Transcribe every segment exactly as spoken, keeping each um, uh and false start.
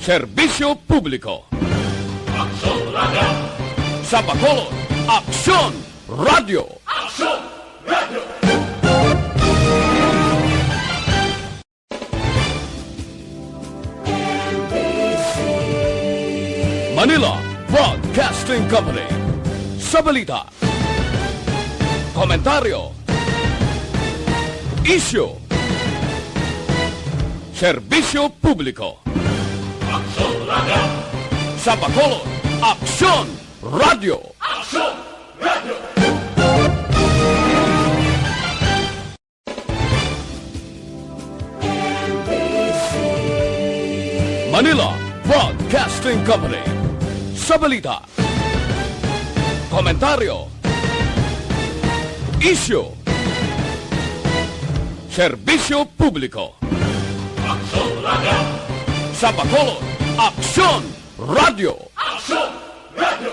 Serbisyo publiko. Aksyon Radio. Sa Bacolod, Aksyon Radio. Aksyon Radio. Manila Broadcasting Company. Sa balita, komentaryo, isyu, serbisyo publiko. Aksyon Radio. Sa Bacolod, Aksyon Radio. Aksyon Radio. Manila Broadcasting Company. Sa balita, komentaryo, isyu, serbisyo publiko. Aksyon Radio. Sa Bacolod, Aksyon Radio. Aksyon Radio.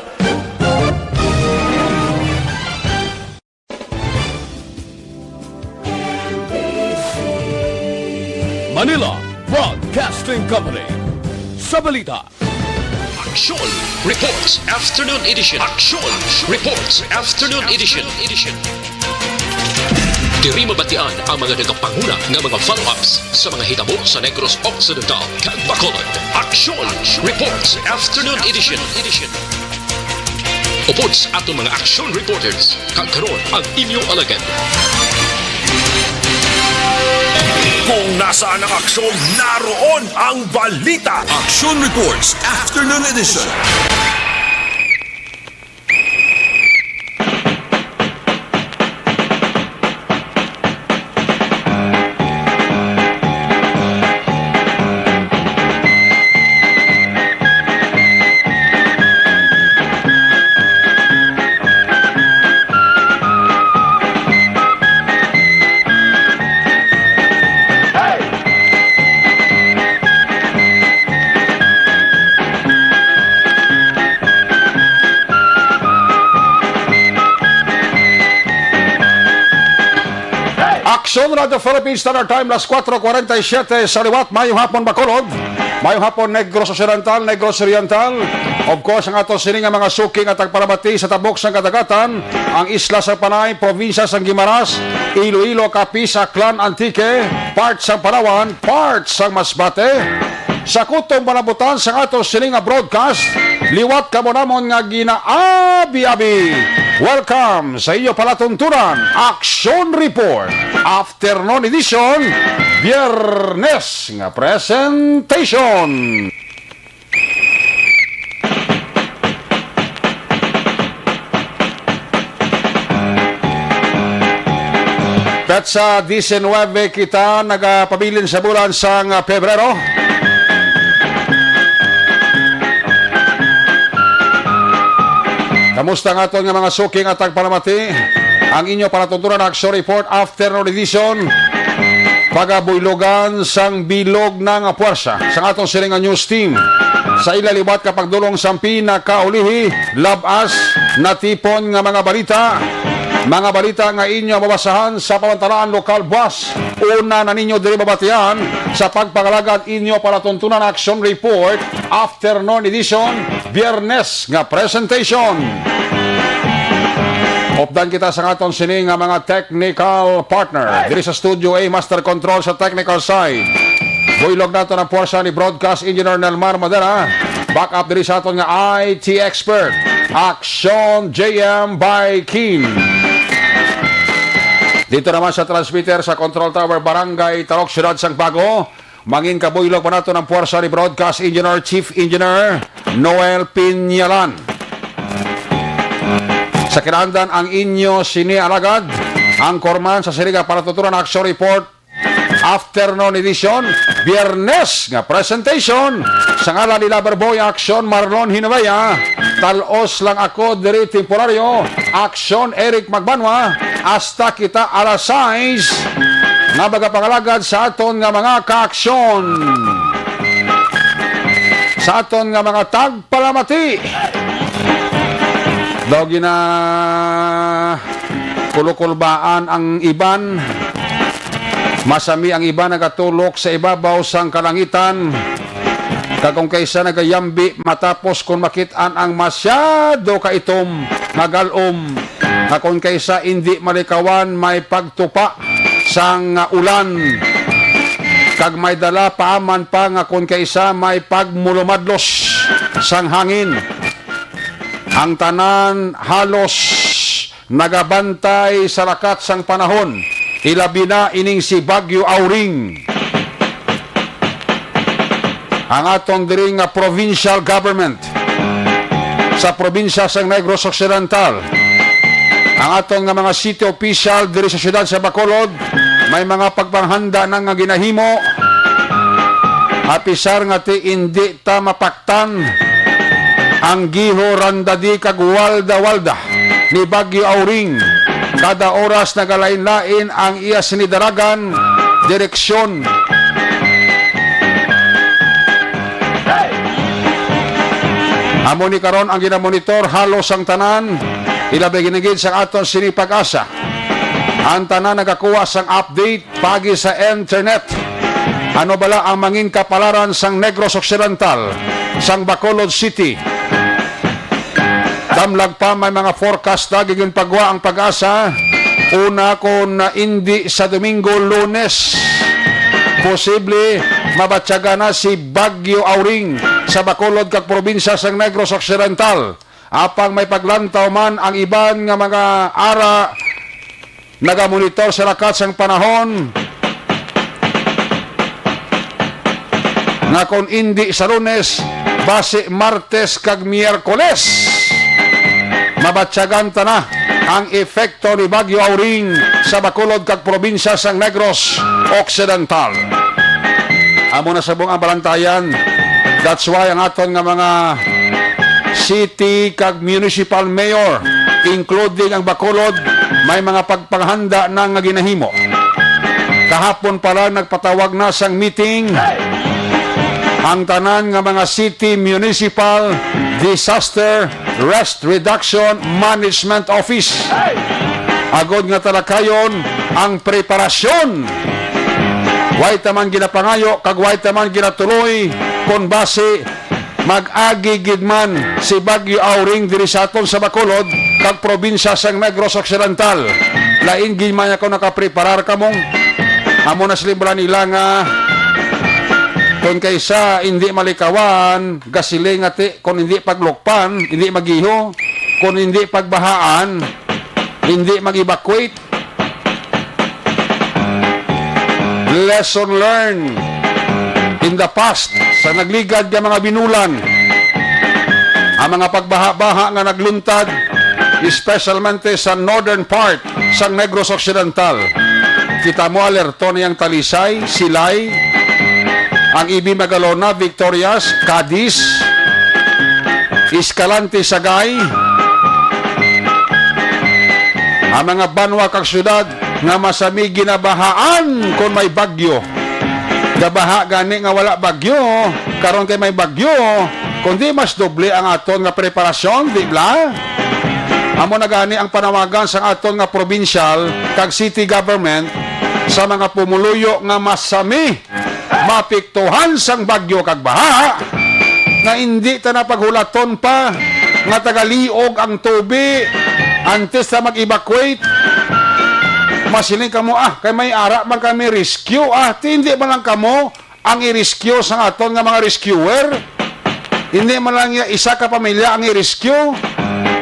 Manila Broadcasting Company. Sa balita, Aksyon Reports Afternoon Edition. Aksyon Reports Afternoon Edition. Diri mabatian ang mga nagapanguna nga mga follow-ups sa mga hitabo sa Negros Occidental kag Bacolod. Aksyon Reports Afternoon Edition. Upod sa aton mga aksyon reporters, kag karon ang inyo alagad. Kung nasaan ang aksyon, naroon ang balita. Action Reports Afternoon Edition. Aksyon Radio Philippines Standard Time, las cuatro cuarenta y siete sa liwat. Mayong hapon, Bacolod. Mayong hapon, Negros Occidental, Negros Oriental. Of course, ang ato sini nga mga suki nga tagpalamati sa tabok sang kadagatan, ang isla sa Panay, probinsya sang Guimaras, Iloilo, Capiz, Aklan, Antique, part sang Palawan, part sang Masbate. Sa kutob palabutan sang ato sini nga broadcast, liwat kamo namon nga ginaabi-abi. Welcome sa inyo palatuntunan, Action Report, Afternoon Edition, Biyernes nga presentation. Petsa diecinueve kita nagapabilin sa bulan sang Pebrero. Kamusta nga aton nga mga suki nga tagpalamati? Ang inyo palatuntunan, Action Report, Afternoon Edition. Pagabuylogan sang bilog na nga puwersa sang aton sini nga news team. Sa ila liwat ka pagdulong sang pinakaulihi, lab-as, natipon nga mga balita. Mga balita nga inyo mabasahan sa pamantalaan lokal buwas. Una na ninyo diri mabatian sa pagpangalagad inyo palatuntunan Action Report, Afternoon Edition, Biyernes nga presentation. Updan kita sa aton sini nga mga technical partner. Diri sa Studio A, Master Control sa technical side. Buylog nato ang puwersa ni Broadcast Engineer Nelmar Madera. Back up diri sa aton nga I T expert, Action J M by Kim. Dito naman sa transmitter sa Control Tower, Barangay Talok, Siyudad sang Bago. Mangin kabuylog pa nato ang puwersa ni Broadcast Engineer, Chief Engineer Noel Piñalan. Sa kinaandan ang inyo sini alagad, ang korman sa sini nga palatuntunan Action Report, Afternoon Edition, Biyernes nga presentation. Sa ngalan ni Lover Boy Action, Marlon Hinovea, talos lang ako diri temporaryo, Action Eric Magbanwa, hasta kita alas sais nga magapangalagad sa aton nga mga kaaksyon, sa aton nga mga tagpalamati. Daw gina kulukulbaan ang iban, masami ang iban nagatulok sa ibabaw sang kalangitan. Kag kon kaisa nagayambi, matapos kon makit-an ang masyado ka itom nga gal-om, nga kon kaisa indi malikawan, may pagtupa sang ulan, kag may dala paaman pa nga kon kaisa may pagmulumadlos sang hangin. Ang tanan halos nagabantay sa lakat sang panahon, ilabi na ining si Bagyo Auring. Ang aton diri nga provincial government sa probinsya sang Negros Occidental, ang aton nga mga city official diri sa siyudad sa Bacolod, may mga pagpanghanda na nga ginahimo, apisar nga ti indi ta mapaktan ang giho, randadi kag walda-walda ni Bagyo Auring. Kada oras nagalain-lain ang iya sinidaragan, direksyon. Amo ni karon ang ginamonitor halos ang tanan, ilabi ginigid sa aton sini Pag-asa. Ang tanan nagakuha sang update pagi sa internet. Ano bala ang mangin kapalaran sang Negros Occidental, sang Bacolod City? Damlag pa, may mga forecast na giginpagwa ang Pag-asa. Una, kon indi sa Domingo, Lunes, posible mabatyagan na si Bagyo Auring sa Bacolod kag probinsya sang Negros Occidental. Apang may paglantaw man ang iban nga mga ara nagamonitor sa lakat sang panahon nga kon indi sa Lunes, basi Martes kag Miyerkules, mabatyagan ta na ang epekto ni Bagyo Auring sa Bacolod kag probinsya sang Negros Occidental. Amo na subong ang balantayan. That's why ang aton nga mga city kag municipal mayor, including ang Bacolod, may mga pagpanghanda na nga ginahimo. Kahapon pa lang nagpatawag na sang meeting ang tanan nga mga city municipal disaster risk reduction management office, agod nga talakayon ang preparasyon. Way ta man ginapangayo kag way ta man ginatuloy kon basi mag-agi gid man si Bagyo Auring diri sa aton sa Bacolod kag probinsya sang Negros Occidental. Lain gid man ako nakapreparar kamo. Amo na sila bala nila nga kon kaisa hindi malikawan, gasiling nga ti, kon hindi paglukpan, hindi magiho, kon hindi pagbahaan, hindi mag-evacuate. Lesson learned in the past, sa nagligad nga mga binulan, ang mga pagbaha-baha nga nagluntad, especialmente sa northern part sang Negros Occidental. Kita mo, alerto na ang Talisay, Silay, ang E B Magalona, Victorias, Cadiz, Escalante, Sagay, ang mga banwa kag syudad nga masami ginabahaan kon may bagyo. Gabaha gani nga wala bagyo, karon kay may bagyo, kundi mas doble ang aton nga preparasyon, di bala? Amo na gani ang panawagan sang aton nga provincial kag city government sa mga pumuluyo nga masami mapiktuhan sang bagyo kag baha, nga indi ta na paghulaton pa nga tagaliog ang tubi antes ta mag-evacuate. Masiling kamo, "Ah, kay may ara man kami rescue." Ah, ti hindi man lang kamo ang i-rescue sang aton nga mga rescuer? Hindi man lang niya isa ka pamilya ang i-rescue?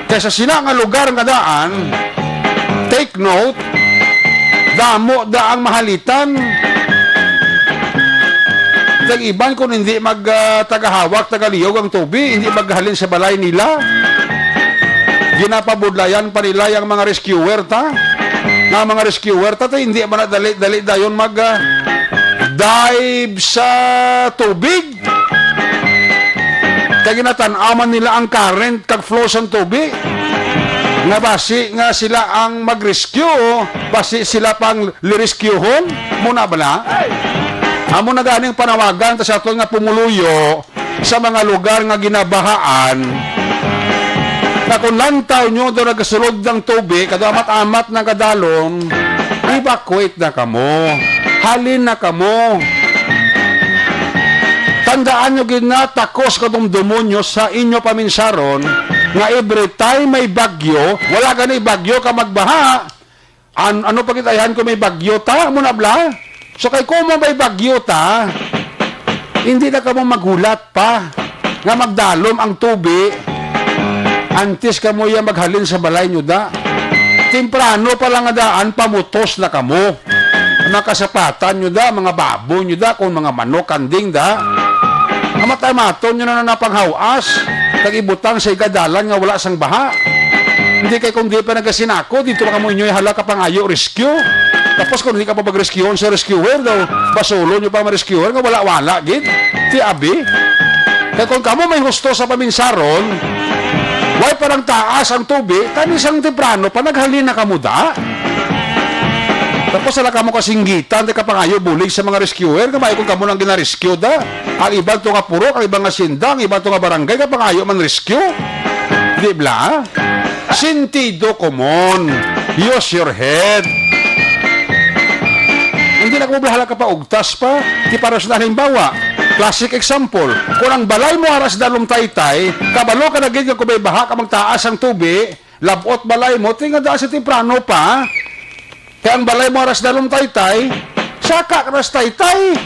Kay sa sina nga lugar nga daan, take note, damo da ang mahalitan. Kag iban, kung hindi mag, ah, tagahawak, tagaliyog ang tubi, hindi maghalin sa balay nila. Ginapabudlayan pa nila ang mga rescuer ta. Nga mga rescuer ta, ta, hindi man na dali-dali dayon mag, ah, dive sa tubig. Kay ginatan-aw man nila ang current kag flow sang tubi. Nga basi nga sila ang mag-rescue, basi sila pang lirescuehon, muna bala? Amo na ganing panawagan ta sa aton nga pumuluyo sa mga lugar nga ginabahaan, nga kung lantaw nyo daw nagasulod ang tubi, kadaw amat-amat na kadalom, evacuate na kamo. Halin na kamo. Ta Tandaan nyo gid na takos kadumdumon nyo sa inyo paminsaron nga every time may bagyo, wala gani bagyo ka magbaha. An-, ano pa gitayahan ko may bagyo ta? Amo na bala. So kay kung may bagyo ta, hindi na kamo maghulat pa nga magdalom ang tubi antes kamo iya maghalin sa balay nyo da. Temprano pa lang nga daan, pamutos na kamo. Mga kasapatan nyo da, mga baboy nyo da, kung mga manok, kanding da. Amat-amaton nyo na na napanghawas, kag ibutang sa igadalan nga wala sang baha. Hindi kay kung di pa nagasinako, dito pa kamo inyo ihala ka pangayo rescue. Tapos kung hindi ka pa mag-rescueon sa rescuer daw, basulo nyo pa ang rescuer nga wala-wala gid. Ti abi. Kay kung kamo may husto sa paminsaron, way parang taas ang tubi, kani sang temprano pa naghalin na kamo da. Tapos wala kamo kasinggitan, di ka pangayo bulig sa mga rescuer, nga maayo kung kamo lang gina-rescue da. Ang iban to nga purok, ang iban nga sinda, ang iban to nga barangay, nga pangayo man rescue. Di bala? Sentido comon. Use your head. Hindi na ko mabahala ka pa ugtas pa. Di para sa halimbawa, classic example, kung ang balay mo ara sa dalom taytay, kabalo ka na gid nga kung may baha ka magtaas ang tubi, labot balay mo, tinga da sa temprano pa. Kay ang balay mo ara sa dalom taytay, saka ka na sa taytay.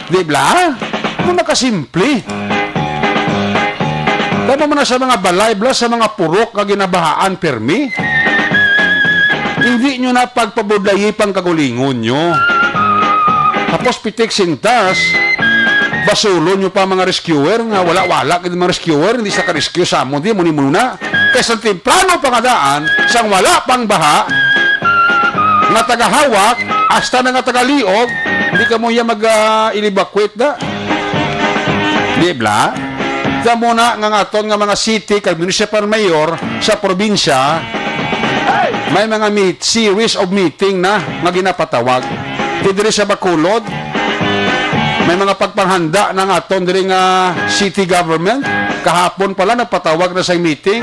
Di bala? Amo na kasimple. Tama man na sa mga balay, bala sa mga purok nga ginabahaan permi. Hindi nyo na pagpabudlayi pang kagulingon nyo. Tapos pitik sintas, basulon nyo pa mga rescuer nga wala-wala gid mga rescuer, hindi sa ka-rescue sa amo, di mo ni muna. Kay sa temprano pa nga daan, sang wala pang baha, nga tagahawak, hasta na nga tagaliog, hindi ka mo iya mag, ah, evacuate da. Di bala? Sa muna nga nga aton nga mga city kag municipal mayor sa probinsya, may mga meet, series of meeting na nga ginapatawag. Di diri sa Bacolod, may mga pagpanghanda na nga aton diri nga city government. Kahapon pala nagpatawag na sa meeting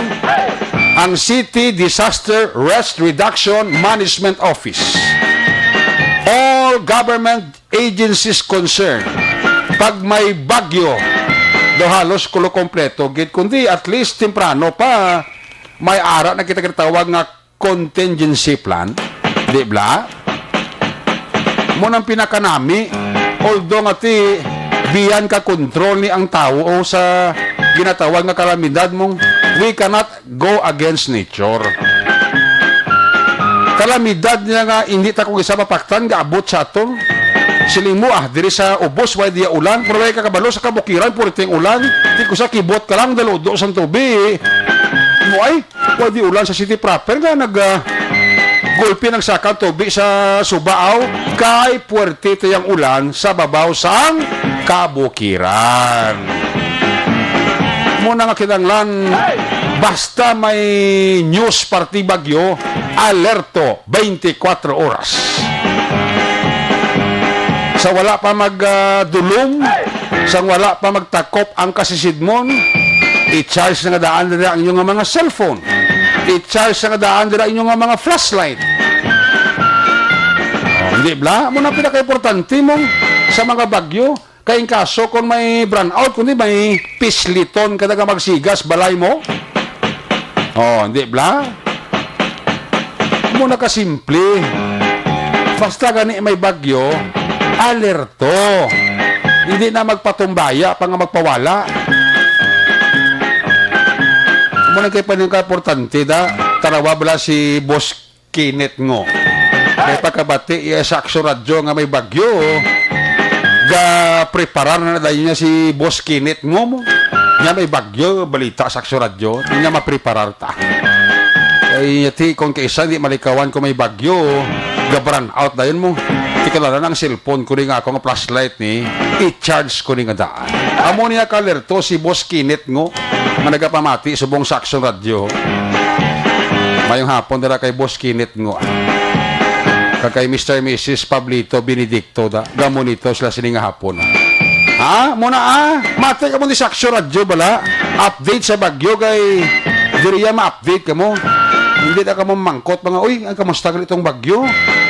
ang City Disaster Risk Reduction Management Office. All government agencies concerned, pag may bagyo, do halos kulo kompleto gid, kundi at least temprano pa may ara na kita ginatawag nga contingency plan, di bala? Mo nang pinakanami, although nga ti biyan ka control ni ang tawo sa ginatawag nga kalamidad mong, we cannot go against nature. Kalamidad niya nga hindi ta kung isa mapaktan nga abot sa aton. Siling mo, ah, diri sa ubos, way diya ulan, pero way kakabalo sa kabukiran, puro ting ulan. Di ko sa kibot ka lang, daludo sang tubi. Mo ay, way di ulan sa city proper nga nag, ah, gulpi ng sakang tubi sa Sugbo, kay puwerte tayang ulan sa babaw sang kabukiran. Mo na nga kinahanglan, basta may news parti bagyo, alerto twenty-four oras. Sa wala pa mag, ah, dulom, sang wala pa magtakop ang kasisidmon, i-charge na nga daan dira ang inyong mga cellphone. I-charge na nga daan dira ang inyong mga flashlight. Oh, hindi bala? Mo na pinakaimportante mong sa mga bagyo. Kay in kaso kung may brownout, kundi may pisliton ka na nga magsigas balay mo. Oh, hindi bala? Mo na kasimple. Basta gani may bagyo, alerto. Hindi na magpatumbaya pa nga magpawala. Mo na kay paningkaportante da. Tarawa bala si Boss Kinit Ngo. Kay pagkabati iya sa Aksyon Radyo nga may bagyo, ga-preparar na dayon niya si Boss Kinit Ngo mo. Nga may bagyo, balita sa Aksyon Radyo, nga mapreparar ta. Kay ti kung kaisa, di malikawan kung may bagyo, ga-brownout dayon mo. Ti kalala na ang cellphone ko rin nga ako nga flashlight ni, i-charge ko rin nga daan. Amo niya ka-alerto si Boss Kinit Ngo, nga nagapamati subong sa Aksyon Radyo. Mayong hapon dira kay Boss Kinit Ngo. Kag kay Mister Missus Pablito Benedicto da. Gamo nito sila sini nga hapon. Ha? Muna, ah, mati ka mo ni Saksyo Radyo bala. Update sa bagyo kay diri ya ma-update ka mo. Hindi na ka mo mangkot mga, "Uy, ang kamusta gali itong bagyo?"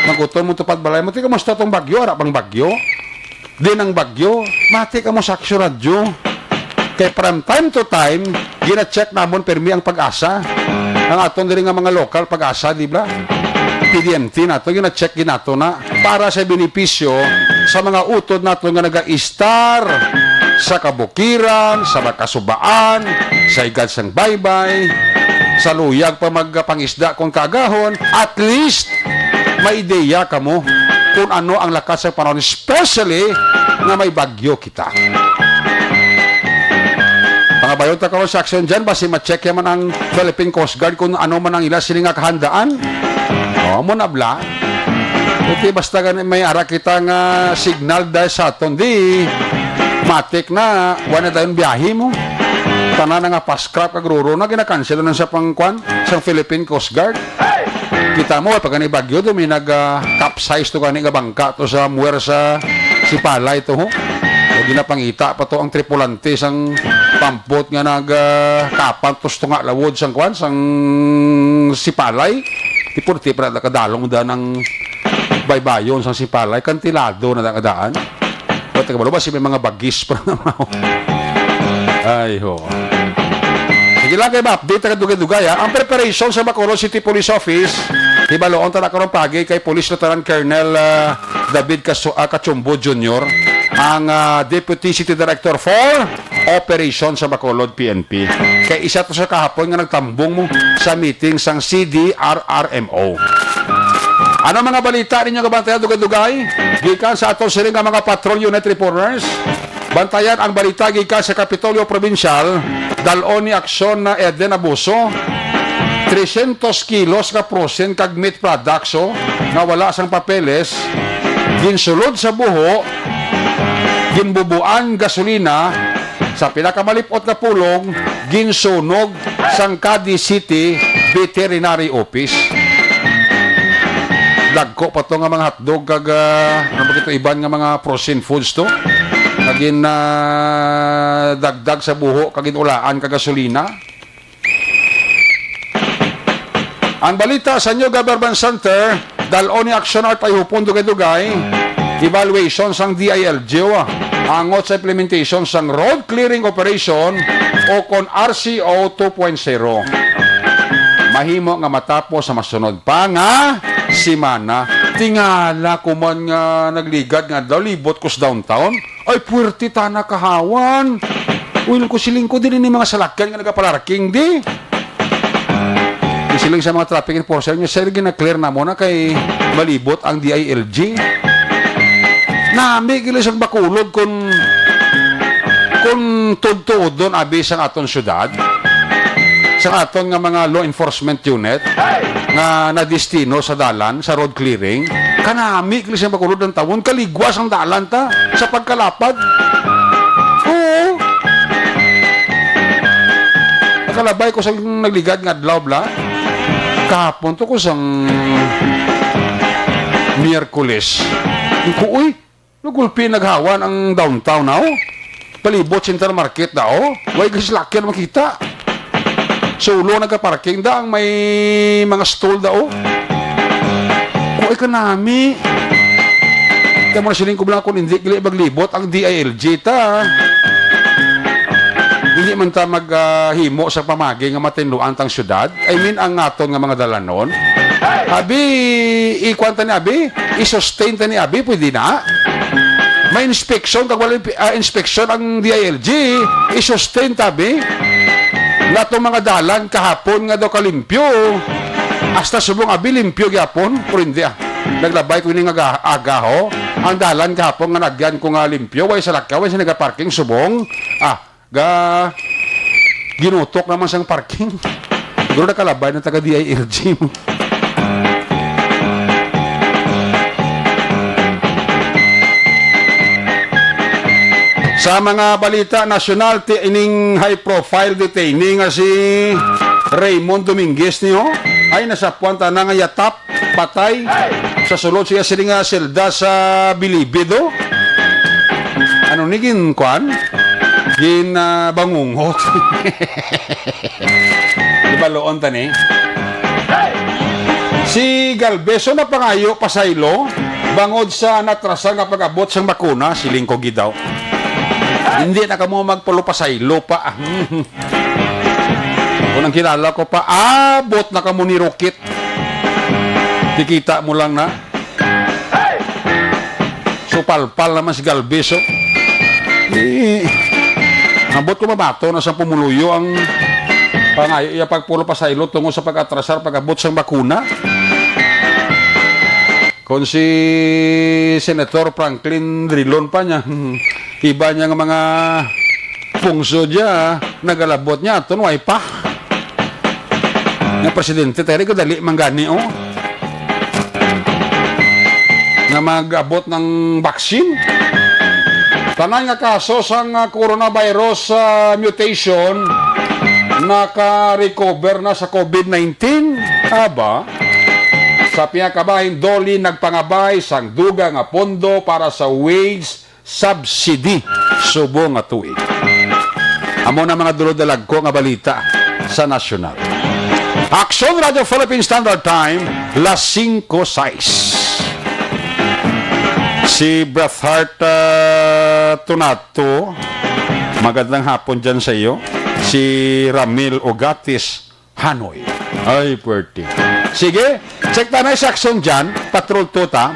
Mangkuton mo tupad balay mo, "Ti, kamusta itong bagyo? Ara pang bagyo?" Din ang bagyo, mati kamo sa Aksyon Radyo. Kay from time to time, gina-check namon pirmi ang Pag-asa. Ang aton diri nga mga lokal Pag-asa, di ba? P D M T nato, gina-check ginato na para sa benepisyo sa mga utod nato nga naga-istar sa kabukiran, sa makasubaan, sa higad sang baybay, sa luyag pa magpangisda kung kaagahon. At least, may ideya kamo kung ano ang lakat sa panahon, especially nga may bagyo kita. Pangabayon ta karon sa aksyon dyan, basi ma-check man ang Philippine Coast Guard kung ano man ang ila sini nga kahandaan. O, mo na bla. Okay, basta gani may ara kita nga signal dahil sa aton, di matik na, wala na dayon biyahe mo. Tanan na nga fast craft kag roro na, ginakansel na sa pangkuan sang Philippine Coast Guard. Kita mo, pag gani bagyo, do may nag, ah, capsize to gani nga bangka to sa muwer sa Sipalay to, ho. O ginapangita pa to ang tripulante sang pampot nga nag, ah, kapan to sa tunga lawod sang kuan, sang Sipalay. Tipo, tipo na kadalong da ng baybayon sang Sipalay, kantilado na da kadaan. Pero taga Baluba, si may mga bagis pa na. Ay, ho. Sige lang kay ma-update ka dugay-dugay, ha. Ang preparation sa Bacolod City Police Office, hibaloon ta na karon pagi kay Police Lieutenant Colonel, ah, David Kasu-, ah, Cachumbo Junior, ang, ah, Deputy City Director for Operation sa Bacolod, P N P. Kay isa to sa kahapon nga nagtambong mo sa meeting sang C D R R M O. Ano mga balita ninyo nga bantayan dugay-dugay? Gikan sa aton sini nga mga patrol unit reporters, bantayan ang balita gikan sa Kapitolyo Probinsyal, dal-on ni Aksyon na Eden Abuso, trescientos kilos nga frozen kag meat products, oh, nga wala sang papeles, ginsulod sa buho, ginbubuan gasolina, sa pinakamalip-ot nga pulong, ginsunog sang Cadiz City Veterinary Office. Dagko pa to nga mga hotdog kag, ah, ano ba ito, iban nga mga frozen foods to. Nga gin, ah, dagdag sa buho kag ginulaan kag gasolina. Ang balita sa New Government Center, dal-on ni Action Art ay hupon dugay-dugay, evaluation sang D I L G O, angot sa implementation sang road clearing operation o kon R C O two point zero. Mahimo nga matapos sa masunod pa nga semana. Tingala ko man nga nagligad nga daw libot ko sa downtown. Ay, puwerte tana kahawan. Uy, ko siling ko, dili ni mga salakyan nga nagaparking, di. Siling sa mga traffic enforcer niya, "Sir, gina-clear na mo na kay malibot ang D I L G." Nami gila sa Bacolod kung, kung tudtudon abi sang aton syudad, sang aton nga mga law enforcement unit nga nadestino sa dalan, sa road clearing. Kanami gila sa Bacolod ang tawon, kaligwas ang dalan ta sa pagkalapad. Oo. Nakalabay ko sa nagligad nga adlaw, bla. Kahapon to ko sang Miyerkules. Ang kuoy, nagulpi naghawan ang downtown na, oh. Palibot Central Market na, oh. Way gaslakyan makita. Sa ulo nagka-parking da ang may mga stall da, oh. Kuoy kanami. Kaya mo na siling ko lang kung hindi gali maglibot ang D I L G ta. Hindi man ta mag, ah, himo sa pamagi nga matinluan tang syudad. I mean, ang aton nga mga dalanon. Abi, ikuan ta ni abi, i-sustain ta ni abi, pwede na. May inspection, kag wala, ah, inspection ang D I L G, i-sustain ta abi. Nga tong mga dalan kahapon nga daw kalimpyo. Hasta subong abi limpyo gyapon, pero hindi, ah. Naglabay ko ini nga aga, aga, ho. Ang dalan kahapon nga nagyan ko nga limpyo, way salakyan, way sa nagaparking subong. Ah, ga, ginutok naman sang parking. Siguro nakalabay ng taga D I L G mo. Sa mga balita nasyonal, ti ining high profile detainee nga si Raymond Dominguez niyo ay nasapuan tana nga yatap, patay sa sulod siya sini nga selda sa Bilibid, oh. Ano ni gin, kuan? Gin, ah, bangungot. Di ba, loon ta ni? Si Galvez, oh, napangayo pasaylo. Bangod sa natrasar nga pag-abot sang bakuna, siling ko gid daw. Hindi na kamo magpalupasay lupa. Kung ang kilala ko pa, abot na kamo ni Rukit. Dikita mo lang na. Supalpal naman si Galvez, oh. Eh, abot ko mabato na sa pumuluyo ang pangayo iya pagpulo pasaylo tungod sa pag-atrasar pag-abot sang bakuna. Kon si Senator Franklin Drilon pa niya, iba niya nga mga pungso diya, nagalabot niya, aton way pa. Nga presidente, tayo kadali man gani, oh. Nga mag-abot ng vaccine. Tanan nga kaso sang, ah, coronavirus, ah, mutation, naka-recover na sa COVID nineteen. Aba, sa pihak kabahin, DOLE nagpangabay sang dugang nga pondo para sa wage subsidy subong nga tuig. Amo na mga dulod-dalagko nga balita sa nasyonal. Aksyon Radio Philippine Standard Time, las singko sais. Si Breathheart, ah, Tunato, magandang hapon dyan sa iyo. Si Ramil Ogatis, Hanoy. Ay, puwerte. Sige, check ta na sa aksyon dyan. Patrol two ta.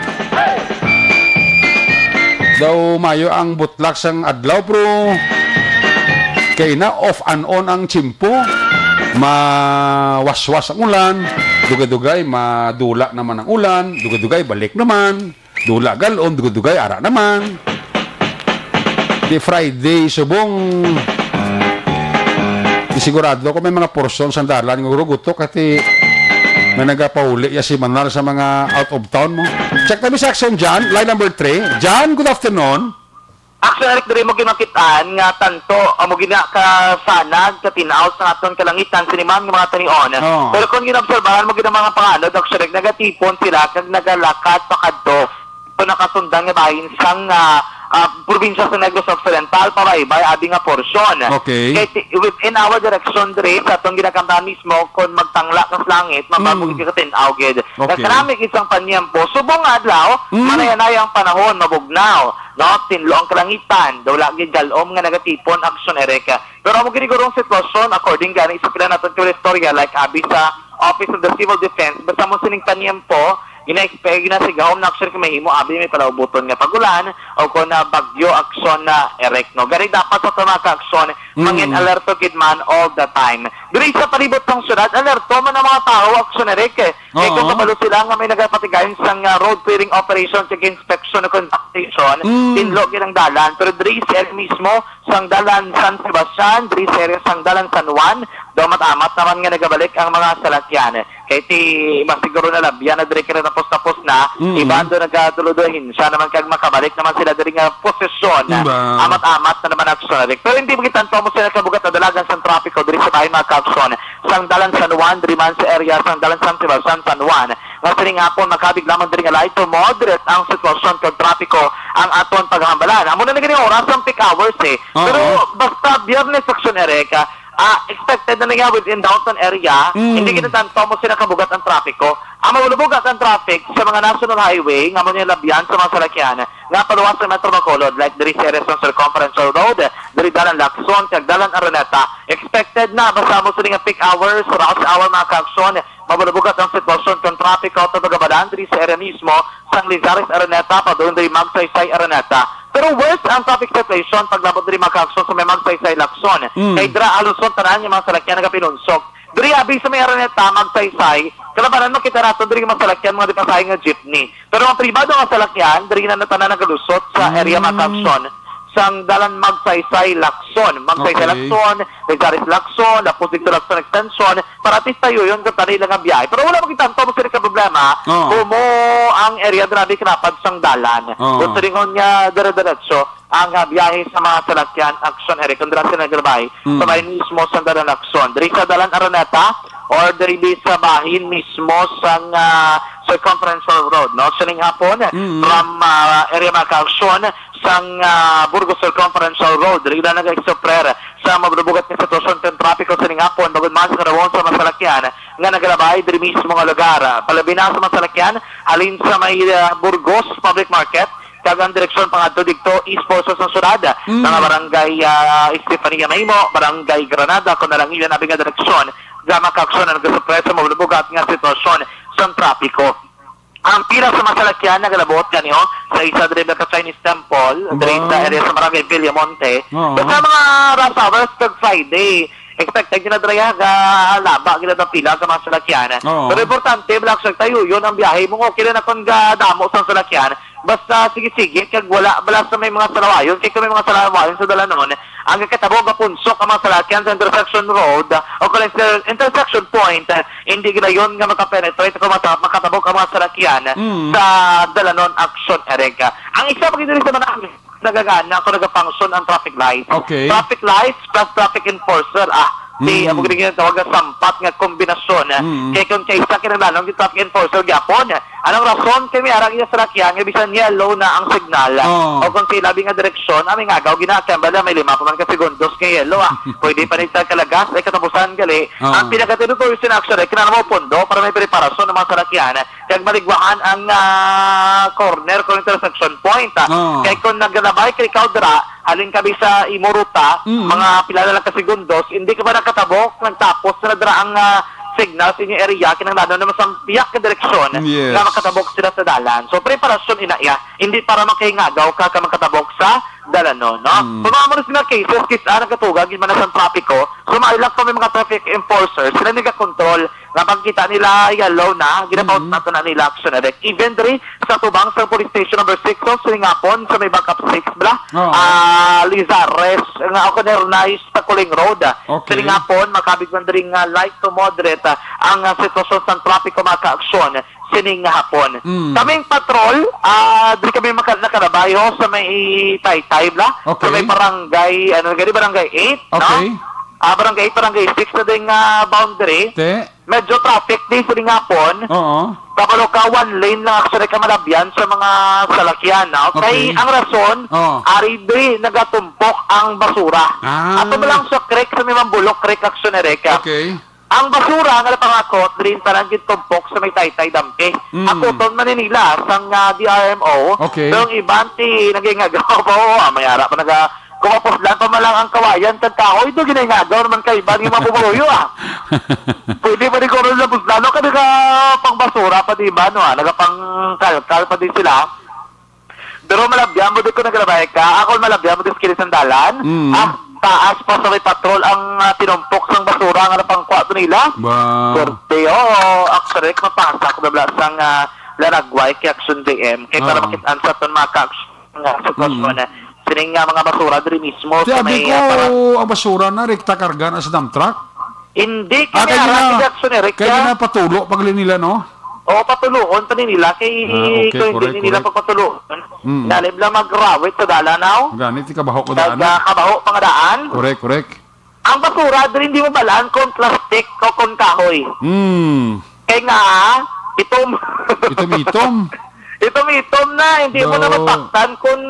Daw mayo ang butlak sang adlaw, bro. Kay na off and on ang tiyempo. Mawaswas ang ulan. Dugay-dugay, madula naman ang ulan. Dugay-dugay, balik naman. Dula galom, dugay-dugay, ara naman. Di Friday, subong. Di sigurado ko may mga portion sa dalan nga gurugutok, kati may nagapauli ya si Manal sa mga out of town mo. Check kami sa aksyon dyan, line number three. Jan, good afternoon. Actually, Eric, diri mo ginakitaan nga tanto amo gina ka sanag, ka tinaw sa aton kalangitan, siniman nga mga tanion. Oo. Pero kung ginobserbahan mo gina mga panganod, actually, nagatipon sila kag nagalakat pakadto sa nakasundang nga bahin sang, ah, ah, probinsya sa Negros Occidental, pabaybay, abi nga porsyon. Okay. Kay ti-, within our direction diri, sa atong ginakantahan mismo, kung magtangla ka sa langit, mabag-o Mm. gid ka tin-aw gid. Okay. Nagkarami gid sang panyempo. Subong nga adlaw, Mm. manayanay ang panahon, mabugnaw. No, tinlo ang kalangitan, daw lagi galom nga nagatipon, aksyon, Eric. Pero amo gini gurong sitwasyon, according gani sa pila naton ka istorya, like abi sa Office of the Civil Defense, basta mo sining panyempo, ina-expect na si gahom na aksyon kay mahimo abi may palaubuton nga pagulan o kon na bagyo aksyon na, Eric, no. Gani dapat sa mga ka-aksyon, Mm. mangin alerto gid man all the time. Diri sa palibot sang syudad, alerto man ang mga tawo, aksyon, Eric, eh. Kay kung Oo. kabalo sila nga may nagapatigayon sang, ah, road clearing operation kag inspection o construction, Mm. tinlo gid ang dalan. Pero diri sa area mismo sang dalan San Sebastian, diri sa area sang dalan San Juan, daw amat-amat naman nga nagabalik ang mga salakyan. Kay ti, mas siguro na labyan na diri kay tapos-tapos na, Mm. iban do nagatulo do, ahensya naman kag makabalik naman sila diri nga posisyon. Diba? Amat-amat na naman aksyon. Pero hindi mo gitanto mo sila kabugat na dalagan sang trapiko diri sa bahin, mga ka-aksyon. Sang dalan San Juan, diri man sa area sang dalan San Sebastian, San Juan. Nga sining hapon, makabig lamang diri nga light to moderate ang sitwasyon kag trapiko ang aton paghambalan. Amo na ni gani oras ang peak hours, eh. Oo. Pero basta Biyernes, aksyon, Eric, ah, expected na niya within downtown area. Mm. Hindi ginatanto mo sila kabugat ang trapiko. Ang malubugat ang traffic sa mga national highway nga mo niya labyan sa mga salakyan nga paluwas sa Metro Bacolod, like diri sa area sa Circumferential Road, diri dalan Lacson, kag dalan Araneta. Expected na, basta mo sila nga peak hours, rush hour, mga ka-aksyon, mabalubugat ang sitwasyon kung traffic out sa pagabalan diri sa area mismo sang Lizares Araneta, padulong diri Magsaysay Araneta. Pero worse ang traffic situation paglabot diri, mga ka-aksyon, sa may Magsaysay Lacson. Mm. Kay dira, halos tanan nga mga salakyan nagapinunsok. Diri, abi sa may Araneta, Magsaysay, kalabanan makita nato diri mga salakyan, mga di pasahe nga jeepney. Pero ang pribado nga salakyan, diri na tanan nagalusot sa Mm. area, mga ka-aksyon, sang dalan Magsaysay Lacson. Magsaysay Okay. Lacson, Lizares Lacson, tapos dito Lacson Extension, para at least tayo yun, sa tanila nga biyahe. Pero wala makita ang tamo sila ka problema, Oo. kumo ang area grabe kinapag sang dalan. Oo. Gusto rin nga dire-diretso ang, ah, biyahe sa mga salakyan, aksyon, Eric, kung dira sila naglabay, Mm. sa may mismo sa dalan aksyon. Diri sa dalan Araneta, or diri di sa bahin mismo sang, ah, Circumferential Road, no? Sining hapon, Mm. from, ah, area mga ka-aksyon, sang, ah, Burgos Circumferential Road, diri na nag-exopress sa mabubugat nga sitwasyon kang trapiko sining hapon, bangod man sa karawon sa mga salakyan, nga nagalabay diri mismo nga lugar. Ah, palabi na sa mga salakyan halin sa may, ah, Burgos Public Market kag ang direksyon pangadto didto, East Portion sang syudad, Mm. mga barangay, ah, Estefania Mahimo, barangay Granada, kon nalangilan abi nga direksyon, nga makaaksyon ang nagasupresa sa mabugat nga sitwasyon sang trapiko. Ang pila sa mga salakyan nagalabot gani, oh, sa isa diri sa Chinese Temple, diri sa Ba? area sa Barangay Villamonte. Oo. Basta mga rush hours kag Friday, expected gyud na diri, ah, ga laba gyud ang pila sa mga salakyan. Oo. Pero importante, wala sa tayo yun ang biyahe mo. Okay na kung gadamo sa salakyan. Basta sige-sige, kag wala, wala sa may mga salawayon. Kay kung may mga salawayon sa dalanon, ang katabo gapunsok ang mga salakyan sa intersection road o kung inter- intersection point, hindi ginayon nga makapenetrate o mata- makatabok ang mga salakyan Mm. sa Dalanon Action Area. Ang isa pa gid diri sa mga nagagana kung nagafunction ang traffic lights. Okay. Traffic lights plus traffic enforcer. Ah, di Mm. amo gid ang tawag nga sampat nga kombinasyon. Mm. Kay kung kay isa kinahanglan ang traffic enforcer gyapon. Anong rason? Kay may ara iya salakyan nga bisan yellow na ang signal. Oh. O kung sa ilabi nga direksyon, ah, may ngagaw gina, kaya bala may lima pa man ka segundos nga yellow, ah. Pwede pa ni sa kalagas, ay katapusan gali. Ah. Ang pinaka-territory sin action ay kinahanglan mo pundo para may preparasyon ng mga salakyan. Kag maligwahan ang, ah, corner kung intersection point, ah. Ah. Kay kung nagalabay kay ikaw dira, halin kami sa imo ruta, Mm. mga pila na lang ka segundos, hindi ka pa nakatabok, nagtapos na dira ang, ah, signal sa inyo area, kinahanglan na masampiyak ka direksyon Yes. nga makatabok sila sa dalan. So, preparasyon ina iya, hindi para makahingagaw ka ka makatabok sa dalan, no? No? Mm. Kung mga mo na sila cases, kis-a nagkatugag, yung mga sa trapiko, so, mailak pa may mga traffic enforcers, sila nagakontrol, nga pagkita nila yellow na, ginapaut Mm. nato na nila action direct. Even diri sa tubang sa police station number six, so, sining hapon, sa may backup six, bla? Oo. Ah, Lizares, nga ako na Nice, Taculing Road. Okay. Sining hapon, makabig man diri nga light to moderate, ah, ang, ah, sitwasyon sa trapiko makaaksyon sining nga hapon. Mm. Kaming patrol, ah, diri kami maka-, nakalabayo sa may Taytay, bla? Sa Okay. may barangay, ano, gani, barangay eight, no? Okay. Ah, barangay eight, barangay six na din nga boundary. Te? Medyo traffic din sa lingapon. Oo. Kabalo ka, one lane lang actually ka malabyan sa mga salakyan, no? Kay Okay. ang rason, Oo. ari di nagatumpok ang basura. Ah. Ato mo lang sa creek, sa may Mambulok Creek, actually, Reka. Okay. Ang basura nga napangakot, diri tanan gitumpok sa may Taytay Dampi. Mm. Ako ton Manila, sang, ah, D R M O. Okay. Pero ang iban ti nagingagaw pa, oh, ah, may ara pa naga-, kumapos lang pa man lang ang kawayan kag kahoy, do giningagaw naman kay iban yung mga pumuruyo, ah. Pwede pa rin ko rin labos lalo ka naga pangbasura pa di ba, no, ah, nagapangkalkal pa din sila. Pero malabyan mo, di ko naglabay ka. Ako malabyan mo, di sa kilis ng dalan. Mm. Ah, taas pa sa may patrol ang, ah, tinumpok sang basura nga napangkwa to nila. Wow. Swerte, oo. Actually, mapasa ko nabla sang, ah, Laragway kay Action D M. Kay para Oo. makit-an sa ton mga ka-action nga sitwasyon Mm. na sining nga mga basura diri mismo Ti sa abi may, ko, ah, para ang basura na rekta karga na sa dump truck? Hindi, Ah, kay kaya gina-, nga, Jackson, Eric, kay kaya ginapatulo pa gali nila, no? Oo, patuloon pa ni nila. Kay, Ah, okay, kung hindi correct, nila correct. pagpatuloon, Mm. lalim lang magrawit sa dalan, aw. Gani, ti kabaho ko Kag, daan, ah, ah. kabaho, pangadaan. Correct, correct. Ang basura, diri hindi mo balaan kung plastic o kung kahoy. Mm. Kay nga, itom. Itom-itom. Itom-itom na, hindi mo na Do- masaktan kung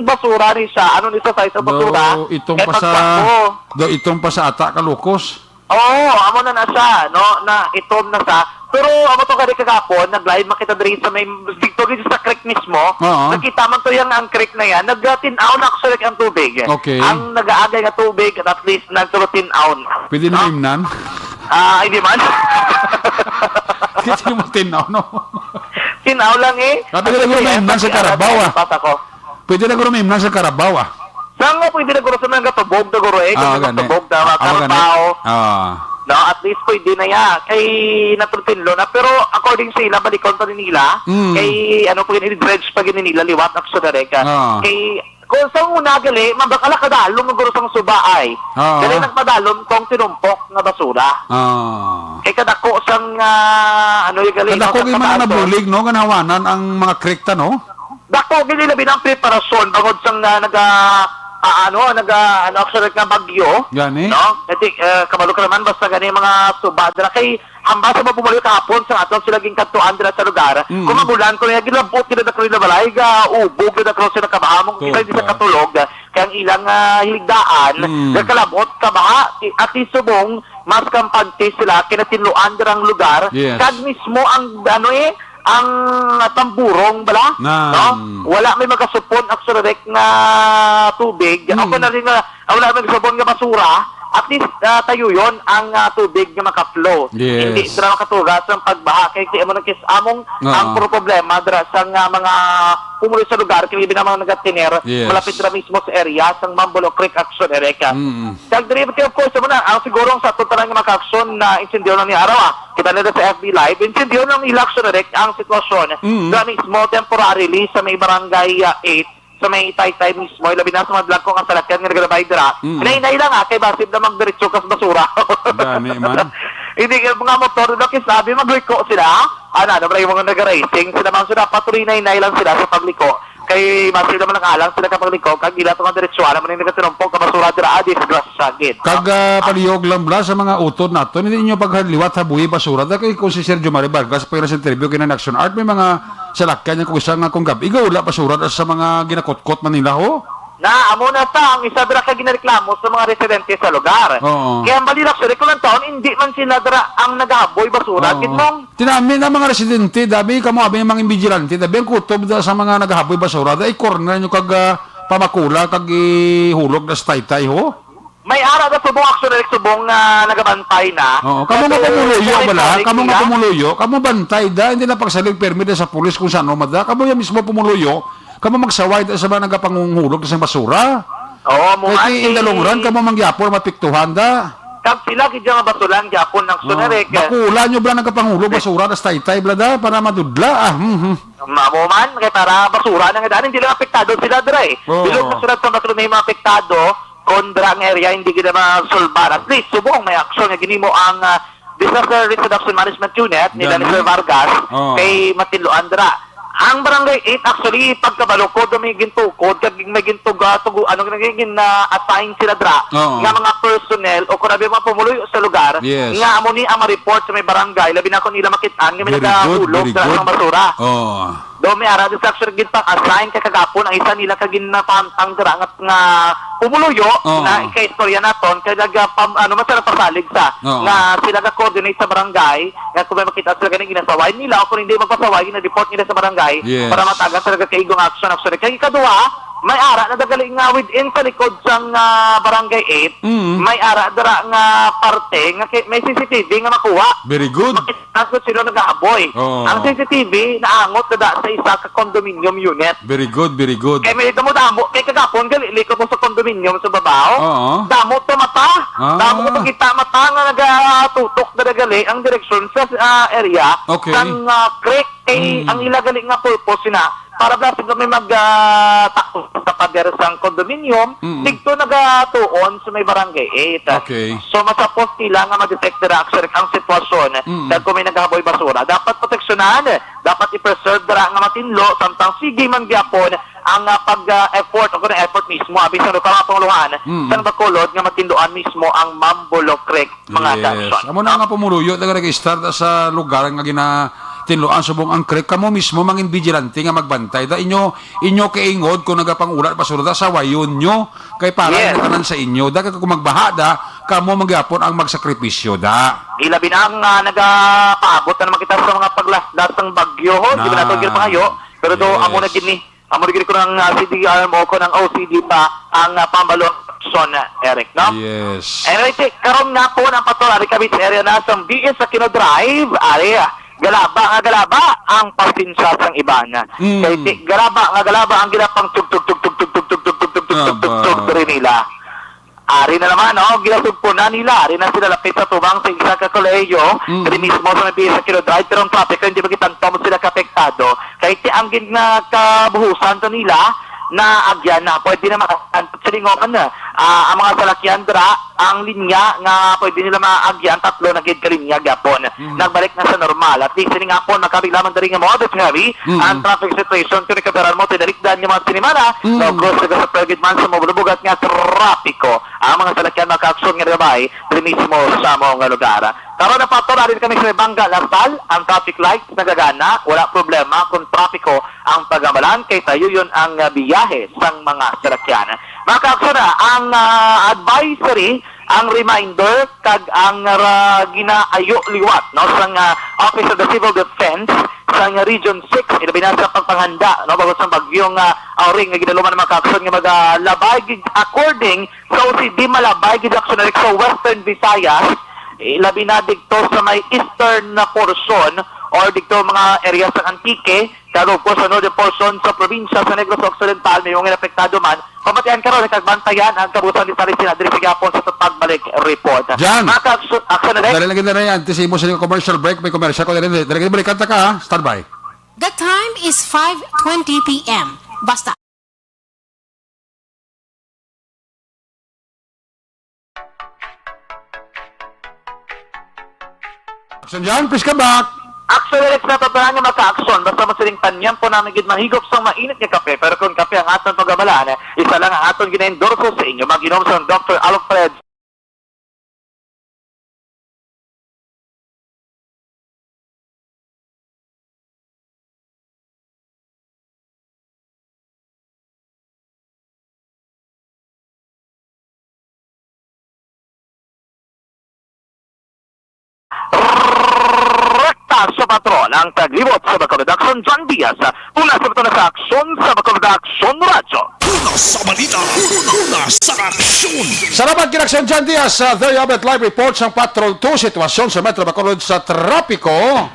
basura ni siya. Ano ni sa size ng basura? Do, itom Kay pa sa, pagpako. do, itom pa sa ata, kalukos. Oo, amo na na siya, no? Na itom na siya. Pero amo to kadi kagapon, naglain makita diri sa may, dito gid sa creek mismo. Oo. Nakita man to yang ang creek na yan. Nagtinaw na actually ang tubig. Okay. Ang nagaagay nga tubig, at least nagtulo tinaw na. Pwede na No? imnan? Ah, hindi man. Kasi yung matinaw, no? Tinaw lang eh. Sabi nila, Ano may yan? imnan sa Pati Karabaw, alam ah. Pasa ko. Pwede na guro may imnan sa Karabaw, ah. Saan nga pwede na guro sa mga tubog na guro eh? Ah, Kung gani. tubog na mga Ah, gani. Karabaw. Ah. No, at least pwede na ya. Kay natutinlo na. Pero according sa ila, balikon pa rin nila. Mm. Kay ano pa gini, dredge pa gini nila, liwat, actually, ka. Ah. Kay, kung sa una, gali, mabakala kadalom, guro sang suba ay. Ah. Gali nagpadalom tong tinumpok nga basura. Ah. Kay kadako sang, ah, ano, yung gali, Kadako no, yung mga kapaso. nabulig, no? Ganawanan ang mga krikta, no? Dako gid labi ang preparasyon bangod sang, ah, naga, ah, ano, naga, ano, actually nga bagyo, Gani? no? Kasi, eh, kabalo ka naman, basta gani mga suba dira kay Ang basa mo pumuli kahapon sa aton sila ginkadtuan dira sa lugar. Mm. Kung magulan ko niya, gilabot gid ang daklo nila balay, ga ubog gid ang daklo sila kabaha, mo Tuod kita hindi sa ka. Katulog, kay ang ilang, ah, hiligdaan, Mm. gakalabot, kabaha, i-, at subong, mas kampante sila, kinatinluan dirang lugar, Yes. kag mismo ang, ano eh, ang tamburong bala, Nan. no? Wala may magasupon, actually, nga tubig, Mm. o kung na rin nga, ah, wala may magasupon nga basura, at least, ah, tayo yon ang, ah, tubig nga makaflow. Yes. Hindi sila makatugas ang pagbaha. Kaya di mo nagkisamong Oo. ang puro problema dira sa nga mga pumuloy sa lugar, kaya di na mga nagatiner, Yes. malapit na mismo sa area sang Mambolo Creek Action Area. Mm. Kag diri, of course, mo na, ang siguro ang sa ato tanan nga mga action na insendiyo na ni araw, ah. Kita nila sa F B Live, insendiyo ng ila action direct ang sitwasyon. Mm. Nga mismo, temporarily, sa may barangay, ah, eight, sa may Taytay mismo, ilabi na sa mga dagko nga salakyan nga nagalabay dira. Mm. Hinay-hinay lang, ah, kay basib na magdiretso ka sa basura. Gani man. Hindi, yung mga motor, diba, kisabi, magliko sila. Ano, ano, yung mga naga-racing, sila man sila, patuloy hinay-hinay lang sila sa pagliko. Kay basi naman nag-alang sila kapag liko, kag ila to nga diretso, alam mo na yung nagatinumpok ka basura dira, ah, disgrasya gid. Kag, ah, palihog lang bala sa mga utod nato, hindi ninyo paghaliwat habuhi basura. Da kay kung si Sergio Mario Vargas, pa sa interview kina Action Art, may mga salakyan niya kung isa nga kung gab-i, wala basura da sa mga ginakutkot man nila, ho? Na, amo na sa ang isa dira ka ginareklamo sa mga residente sa lugar. Oo. Kaya ang balilak sa kung ang taon, hindi man sila dira ang nagahaboy basura, Oo. gid mong Tinami na mga residente, dabi kamo abi mga vigilante, dabi ang kutob da sa mga nagahaboy basura, da i-corner nyo kag, ah, pamakula kag ihulog da sa taytay, ho? May ara na subong, actually, subong nga nagabantay na. Oo, kamo nga Kaso, pumuluyo, bala, monitoring kamo nga nila. pumuluyo, kamo bantay da, hindi na pagsalig permi da sa pulis kung saan mo mada, kamo yung mismo pumuluyo, kamo magsaway da sa mga nagapangunghulog sa basura. Oo, mo Kaya ati. in the long run, kamo mangyapon, mapiktuhan da. Kag sila gid nga basulan gyapon ng Oo. Sunarek. Bakula nyo bala nagkapangulo, basura, tas taytay bala da, para madudla, ah, hmm, hmm. Mamo man, kay para basura na nga daan, hindi lang apektado sila, dre. Oo. Bilog na sila sa basura may mga apektado, kung dira nga area, hindi gid masulbar. At least, subong may aksyon nga ginimo ang, ah, Disaster Risk Reduction Management Unit ni Gani. Daniel Vargas Oo. kay Matinloan dira. Ang Barangay eight, actually, pagkabalo ko, do may gintukod, kag may gintuga, tugu-, ano, naging na-assign sila dra, Oo. nga mga personnel o kung ano, mga pumuluyo sa lugar, Yes. nga amo ni ang ma-report sa may barangay, labi na kung nila makit-an, nga may Very good, nagahulog very sa good. mga basura. Oo. Do may ara, sa actually, gid pang-assign kay kagapon, ang isa nila ka ginapantang dra nga, nga pumuluyo, Oo. na ikaistorya naton, kay nag-, ah, pam-, ano, man sila pasalig sa, Oo. nga sila ga-coordinate sa barangay, nga kung may makita sila ganing ginasaway nila o kung hindi magpasaway, gina-report nila sa barangay Yes. para matagan sila ka kaigong action. Actually, kay ikaduha, may ara na dagali nga within sa likod sang, ah, Barangay eight, Mm. may ara dira nga parte nga kay, may C C T V nga makuha. Very good. Makita kung sino nagahaboy. Oo. Ang C C T V naangot na da sa isa ka condominium unit. Very good, very good. Kay may damo-damo, kay kagapon, gali, likod mo sa condominium sa babaw. Oo. Damo to mata. Ah. Damo ko makita mata nga nagatutok na gali ang direksyon sa, ah, area Okay. sang, ah, creek. Kay Mm. ang ila gali nga purpose na para bala sila may mag, ah, takbo sa pader sang condominium, Mm. dito nagatuon sa may barangay eight. Okay. So, masapos nila nga ma-detect dira actually ang sitwasyon Mm. sa kung may naghaboy basura. Dapat proteksyonan, dapat i-preserve dira nga matinlo, samtang sige man gyapon ang, ah, pag, ah, effort o kung effort mismo, abi sa lokal nga panguluhan, Mm. sa Bacolod nga matinloan mismo ang Mambolo Creek, mga Yes. Samson. Amo na nga pumuluyo, taga nag-start sa lugar nga ginatinloan subong ang creek. Kamo mismo, mangin vigilante nga magbantay. Da inyo, inyo kaingod kung nagapangula basura da, sawayon nyo. Kay para Yes. na tanan sa inyo. Da kay kung magbaha da, kamo magyapon ang magsakripisyo da. Ilabi na ang, ah, nagapaabot na naman kita sa mga paglasdas ng bagyo, ho. Di ba nato Na. gid pangayo? Pero do, amo na Yes. gid ni. Amo na gid ko ng, ah, C D R M o ko ng O C D pa ang, ah, pambalon Son, Eric, no? Yes. Anyway, ti, karon nga po ng Pator, ari kami sa area na sa B S Aquino Drive, ari, ah, galaba nga galaba ang pasensya sang iban. Mm. Kay ti, galaba nga galaba ang ginapang tug, tug, tug, tug, tug, tug, tug, tug, tug, tug, tug, Aba. tug, diri nila. Ari na naman, oh, ginasugpo na nila. Ari na sila lapit sa tubang sa isa ka kolehiyo. Mm. Diri mismo sa may B S Aquino Drive, pero ang trapiko hindi magitang tamo sila kaapektado. Kay ti ang gin-, nga kabuhusan to nila na agyan na. Pwede na makaantot sa lingon, ah, ang mga salakyan dira, ang linya nga pwede nila maagyan, tatlo na gid ka linya gyapon. Mm. Nagbalik na sa normal. At least, sining hapon, makabig lamang diri nga modest nga Mm. ang traffic situation. Kung ikabaran mo, tinalikdan nga mga sinimana, Mm. no, cross na sa pagid man sa mabubugat nga trapiko. Ang mga salakyan makaaksyon nga gabay, diri mismo sa mga lugar. Karon na pa, Tor, ari kami sa may Bangga, Lasal, ang traffic lights nagagana, wala problema kung trapiko ang pagamalan kay tayuyon ang, ah, biyahe sang mga salakyan. Mga kaaksyon, ang, ah, advisory, ang reminder, kag ang, ah, ginaayo liwat, no, sang, ah, Office of the Civil Defense sang Region six, ilabi na sa pagpanghanda, no, bangod sang bagyong, ah, Auring nga ginaluman, mga kaaksyon, nga magalabay gid according sa O C D, malabay gid, Aksyon Eric, sa Western Visayas, eh, labi na didto sa may eastern na portion or didto mga area sa Antique, kag of course sa northern portion sa probinsya sa Negros Occidental, may mga apektado man. Pamatian karon kag bantayan ang kabuusan detalye sina diri sa gihapon sa Tupad Balik Report. Jan! Mga ka-aksyon, Aksyon Eric. Dali lagi na yan. Antes imo sa commercial break, may commercial ko dali. Dali, dali, balikan ta ka, ha? Standby. The time is five twenty p m. Basta. Aksyon dyan, please come back. Aksyon, Alex, natatanan nga maka-aksyon. Basta mo sining tanyampo namin gid mahigop sang mainit nga kape. Pero kung kape ang aton pag-amalan, isa lang ang aton gina-endorse sa inyo. Mag-inom sang Doctor Alfred. Rekta sa patrol ang taglibot sa Bacolod Aksyon, John Diaz. Una sa ito na sa aksyon sa Bacolod Aksyon Radyo. Una sa balita, una sa aksyon. Salamat, Kinaksyon John Diaz. Sa There You Have It Live Report sang Patrol two, sitwasyon sa Metro Bacolod sa trapiko.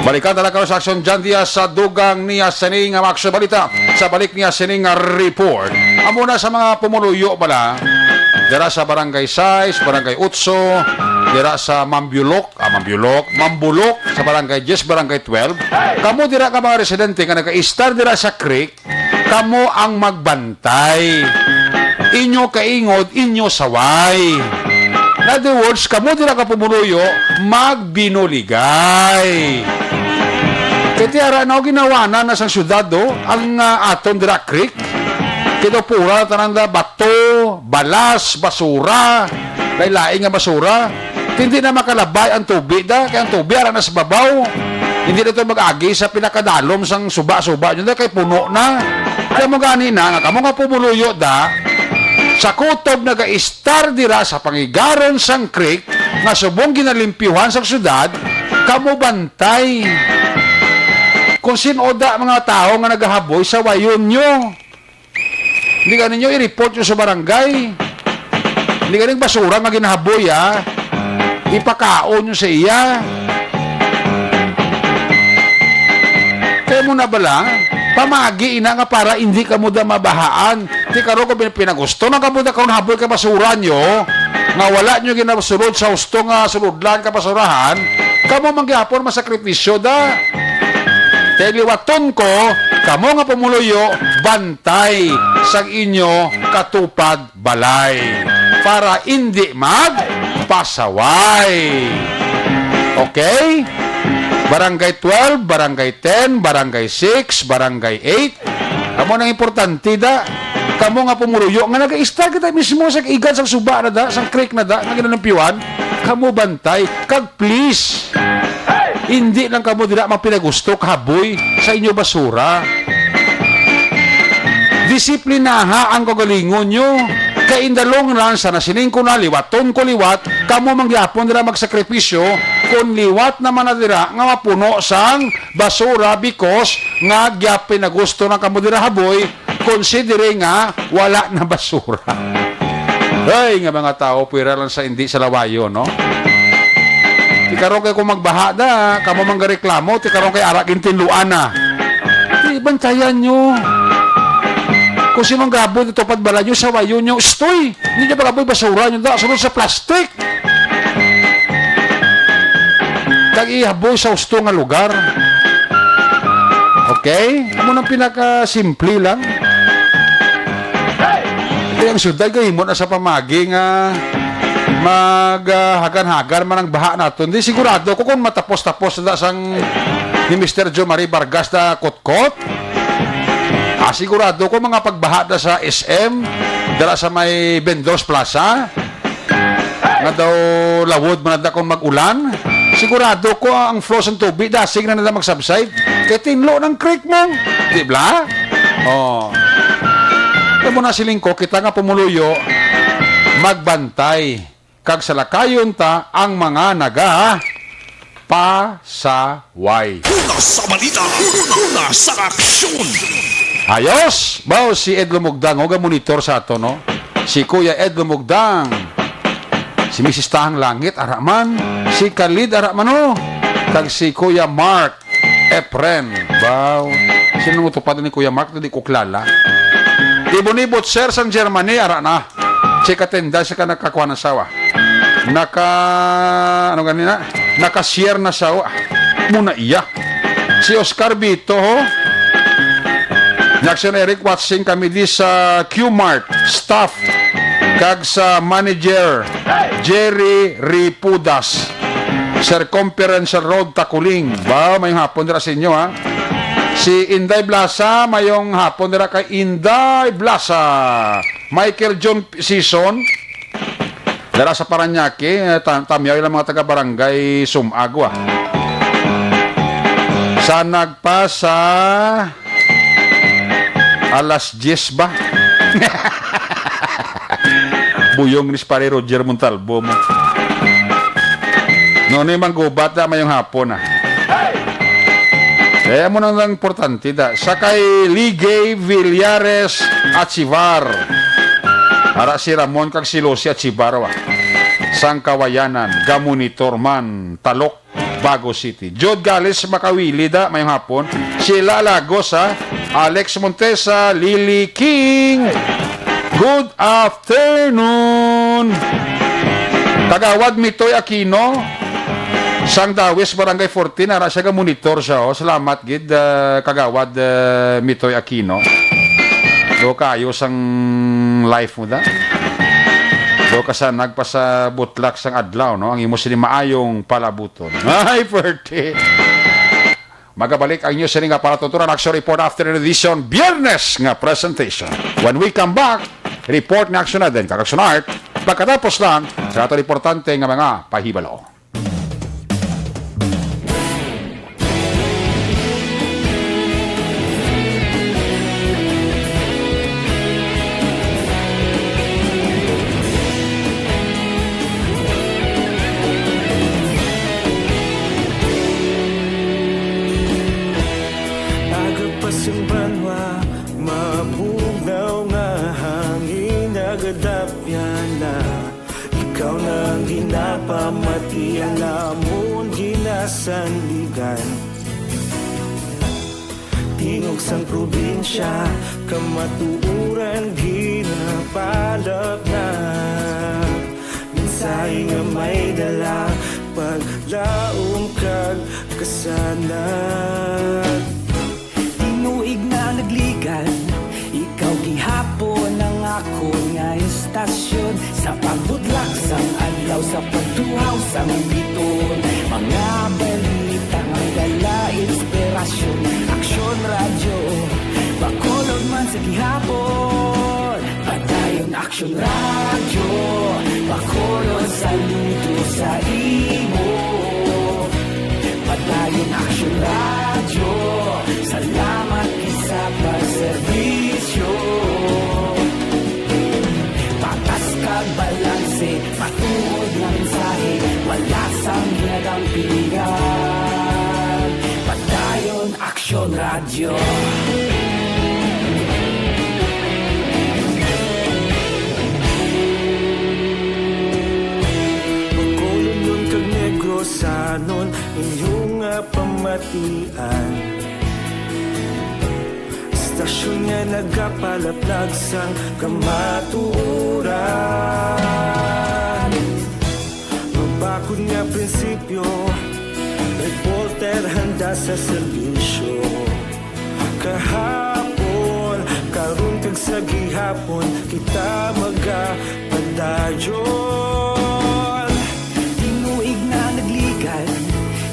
Balikan na lang karon sa Aksyon John Diaz sa dugang niya sini nga mga aksyon balita. Sa balik niya sini nga report. Amo na sa mga pumuluyo bala, dira sa Barangay sais, Barangay otso, dira sa Mambulok, ah, Mambulok, Mambulok, sa Barangay diyes, Barangay twelve. Kamo dira ka mga residente nga nag-istar dira sa creek, kamo ang magbantay. Inyo kaingod, inyo saway. In other words, kamo dira ka pumuluyo, magbinuligay. Kay ti ara na ginawa na, na sang syudad, do, ang, ah, aton dira creek. Kay daw pura tanan da bato, balas, basura, lain-lain nga basura. Hindi na makalabay ang tubig da, kay ang tubig ara na sa babaw. Hindi na to mag-agi sa pinakadalom sang suba-suba nyo da, kay puno na. Kaya mo gani na, nga kamo nga pumuluyo da, sa kutob nagaistar dira sa pangigaron sang creek nga subong ginalimpyuhan sang syudad, kamo bantay. Kung sin-o da mga tawo nga nagahaboy, sawayon nyo. Hindi ka ninyo i-report nyo sa barangay. Hindi ka ning basura nga ginahaboy, ah. Ipakaon nyo sa iya. Kaya mo na bala, pamagi ina nga para hindi ka mo da mabahaan. Ti karon kung pin-, pinagusto na ka mo da karon haboy ka basura nyo, nga wala nyo ginasulod sa husto nga sulodlan ka basurahan, kamo man gyapon masakripisyo da. Kay liwaton ko, kamo nga pumuluyo, bantay sang inyo katupad balay para indi magpasaway. Okay? Barangay twelve, Barangay ten, Barangay six, Barangay eight. Kamo nang importante da. Kamo nga pumuluyo nga nag-istar kita mismo sa igan sang suba na da, sang creek na da, nga ginanampiwan. Kamo bantay. Kag please, hindi lang kamo dira mapinagusto kahaboy sa inyo basura. Disiplinaha ang kagalingon nyo. Kay in the long run, sa nasiling ko na, liwaton ko liwat, kamo man gyapon dira magsakripisyo, kung liwat naman na dira nga mapuno sang basura because nga gyapin na gusto na kamo dira haboy, considering nga wala na basura. Ay, nga mga tao, pwera lang sa hindi sa lawayo, no? Ti karon kay kung magbaha da, kamo man gareklamo, ti karon kay ara gintinluan na. Ti bantayan nyo. Kung sino ang gabon, ito pagbalay nyo, sawayon nyo, stoy! Hindi nyo pag-aboy basura nyo, da, sunod sa plastic! Kag ihaboy sa husto nga lugar. Okay? Amo nang pinaka-simple lang. Kay ang syudad gahimo na sa pamagi nga mag, ah, hagan-hagan man ang baha naton. Di sigurado ko kung matapos-tapos na sang ni Mister Joe Marie Vargas na kutkot. Ah, sigurado ko mga pagbaha na sa S M, dala sa may Vendors Plaza. Nga daw lawod man na kung mag-ulan. Sigurado ko ang flow sang tubig, dasig na na magsubside. Kay tinlo ng creek mo. Di ba? Oh. Kaya mo na siling ko, kita nga pumuluyo, magbantay. Kag salakayon ta ang mga naga pasaway. Una sa balita, una sa aksyon. Ayos! Bao si Ed Lumugdang, o, ga-monitor sa ato, no? Si Kuya Ed Lumugdang, si Misis Tahang Langit, ara man, si Khalid, ara man, o, kag si Kuya Mark Efren. Bao, sino mo tupad ni Kuya Mark? Di ko klala. Ibon-ibot, sir, sang Germany, ara na. Check attendance ka nakakuha ng sawa. Naka, ano ganina? Naka-share na sawa. Muna iya. Si Oscar Vito, ho? Jackson Eric, watching kami di sa Q-Mart staff kag sa manager Jerry Ripudas, Circumferential Road, Taculing. Ba, mayong hapon dira sa inyo, ha? Si Inday Blasa, mayong hapon dira kay Inday Blasa. Michael John Season, dara sa Parañaque, eh, tam-, tamyaw ilang mga taga-barangay Sumag, wa. Sa nagpasa alas diyes ba? Buyong ni Pare Roger Montalbo mo. No, ni manggubat na mayong hapon, ah. Eh, amo nang lang importante da. Sa kay Ligay Villares Achivar. Ara si Ramon kag si Lucy Achivar, wa. Sang Kawayanan, gamonitor man, Talok, Bago City. Jod Galis Makawili da, mayong hapon. Sheila Lagos, ha. Alex Montesa, Lily King. Good afternoon. Kagawad Mitoy Aquino, sang Dawis, Barangay fourteen, ara siya ga-monitor siya, oh. Salamat gid, ah, Kagawad, ah, Mitoy Aquino. Do kayo sang life mo da. Do ka sa nagpasabutlak sang adlaw, no? Ang imo sini maayong palabuton. Ay, perte. Magabalik ang inyo sini nga para tuturan Action Report Afternoon Edition, Biyernes nga presentation. When we come back, report ni Action Eden kag Action Art. Pagkatapos lang, sa ato importante nga mga pahibalo. Aga pa sing banwa, mabugnaw nga hangin, nagadapyan na. Ikaw na ang ginapamatian namon ginasandigan. Tingog sang probinsya, kamatuoran ginapalapnap. Mensahe nga may dala, paglaom kag kasanag. Tinuig na nagligan, ikaw gihapon ang akon nga istasyon. Sa pagbutlak sang adlaw, sa pagtuhaw sang biton, mga balita nga dala inspirasyon. Aksyon Radyo, Bacolod man sa gihapon. Padayon Aksyon Radyo, Bacolod, saludo sa imo. Padayon Aksyon Radyo, salamat gid sa pagserbisyo. Patas kag balanse, matuod nga mensahe, wala sang ginadampigan. Padayon Aksyon Radyo. Bacolodnon kag Negrosanon, inyo nga pamatian. Istasyon nga nagapalaplag sang kamatuoran. Mabakod nga prinsipyo, reporter handa sa serbisyo. Kahapon, karon kag sa gihapon, kita magapadayon. Tinuig na nagligan,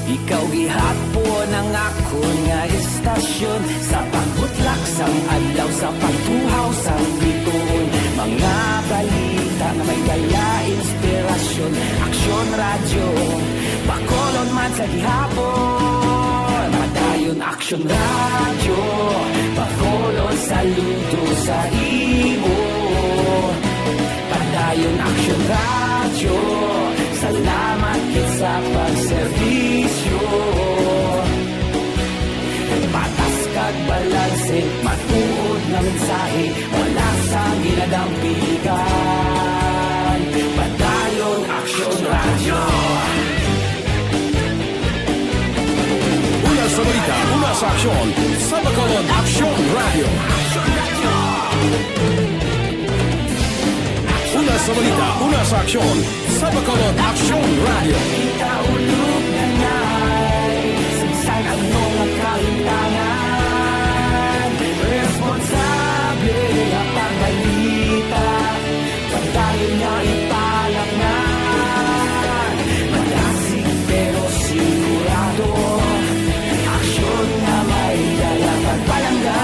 ikaw gihapon ang akon nga istasyon. Sa pagbutlak sang adlaw, sa pagtuhaw sang bituon, mga balita nga may dala inspirasyon. Radyo, Bacolod man sa gihapon. Padayon Aksyon Radyo, Bacolod saludo sa imo. Padayon Aksyon Radyo, salamat gid sa pagserbisyo. Patas kag balanse, matuod nga mensahe, wala sang ginadampigan. Padayon Aksyon Radyo. Una sa balita, una sa aksyon, sa Bacolod Aksyon Radyo. Una sa balita, una sa aksyon, sa Bacolod Aksyon Radyo. Kita ulog na nay, sagsag ang mga kahintangan. Responsable nga pagbalita, pagdayon nga ipalaknag. Madasig pero sigurado, aksyon nga may dala kag palangga.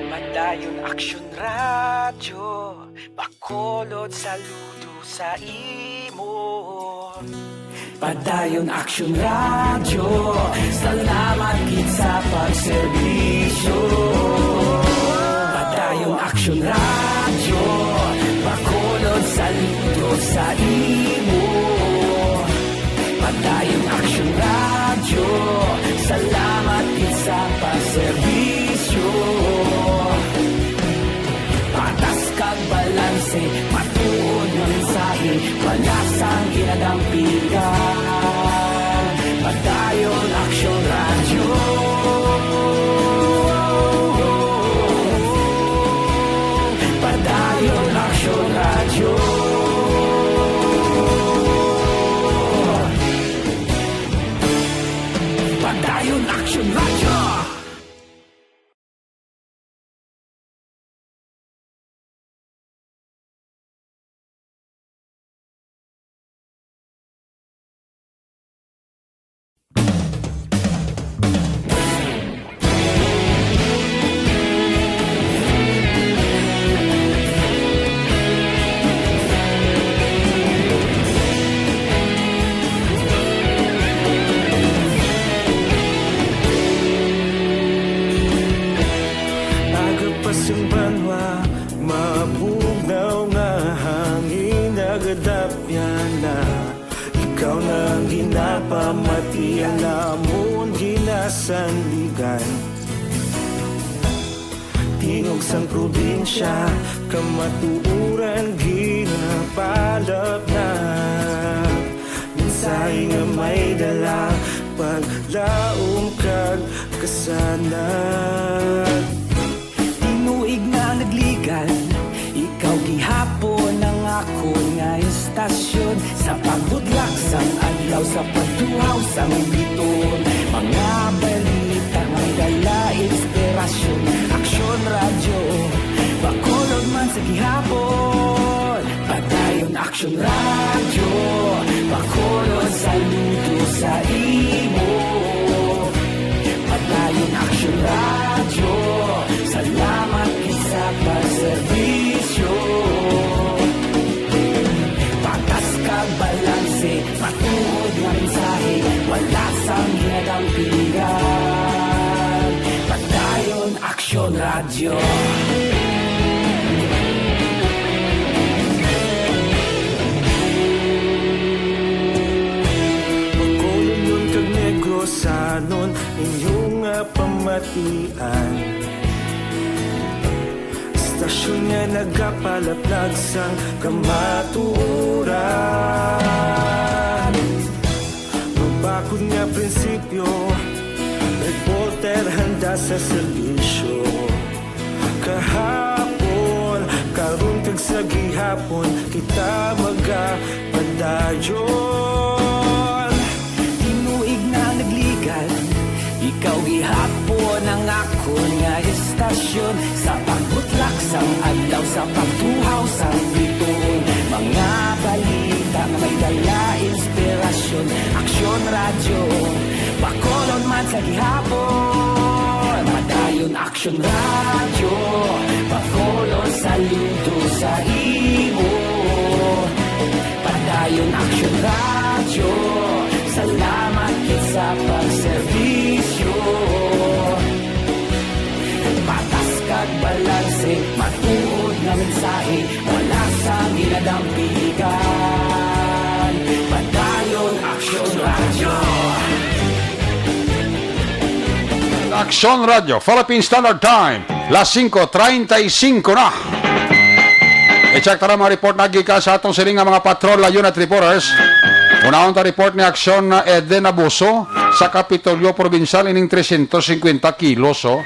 Padayon Aksyon Radyo, Bacolod saludo sa imo. Padayon Aksyon Radyo, salamat gid sa pagserbisyo. Padayon Aksyon Radyo, Bacolod saludo sa imo. Padayon Aksyon Radyo, salamat gid sa pagserbisyo. Patas kag balanse, matuod nga mensahe, wala sang ginadampigan. Padayon Aksyon Radyo. Padayon Aksyon Radyo. Padayon Aksyon Radyo. Aga pa sang banwa, mabugnaw nga hangin nagadapyan na. Ikaw na ang ginapamati, ang amon ginasandigan. Tingog sang probinsya, kamatuoran ginapalapnag. Mensahe nga may dala, paglaom kag kasanag. Tinuig na nagligal, ikaw gihapon ang akon nga istasyon. Sa pagbutlak sang adlaw, sa pagtuhaw sang biton, mga balita may dala inspirasyon. Aksyon Radyo, Bacolod man sa gihapon. Padayon Aksyon Radyo, Bacolod saludo sa imo. Padayon Aksyon Radyo, salamat gid sa pagserbisyo. Patas kag balanse, matuod nga mensahe, wala sang ginadampigan. Padayon Aksyon Radyo. Bacolodnon kag Negrosanon, inyo nga pamatian. Istasyon nga nagapalaplag sang kamatuoran. Mabakod nga prinsipyo, reporter handa sa serbisyo. Kahapon, karon kag sa gihapon, kita magapadayon. Tinuig na nagligal, ikaw gihapon ang akon nga istasyon. Sa pagbutlak sang adlaw, sa pagtuhaw sang biton, Radyo, Bacolod man sa gihapon. Padayon Aksyon Radyo, Bacolod saludo sa imo. Padayon Aksyon Radyo, salamat gid sa pagserbisyo. Patas kag balanse, matuod nga mensahe, wala sang ginadampigan. Padayon Aksyon Radyo. Aksyon Radyo, Philippine Standard Time, las singko treinta y cinco na. I-check ta ang mga report na gikan sa atong siling nga mga patrol unit reporters. Unahon ta report ni Aksyon Eden Abuso sa Kapitolyo Probinsyal, ining trescientos cincuenta kilos, oh,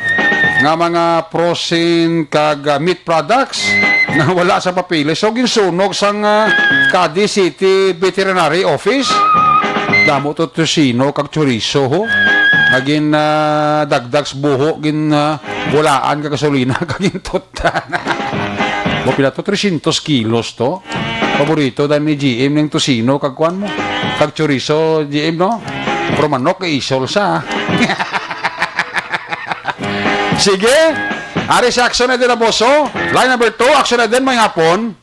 nga mga frozen kag, ah, meat products na wala sa papeles. So, ginsunog sang, ah, Cadiz City Veterinary Office. Damo to tocino kag chorizo, ho. Nga gin, ah, dagdag sa buho, gin, ah, bulaan ka gasolina, kag gintutan. Mo pila to? Trescientos kilos to. Paborito dahil ni G M ning tocino kag kuan mo. Kag chorizo, G M, no? Pero manok, isol sa. Sige. Ari si Action Eden Aboso. Line number two, Action Eden, may hapon.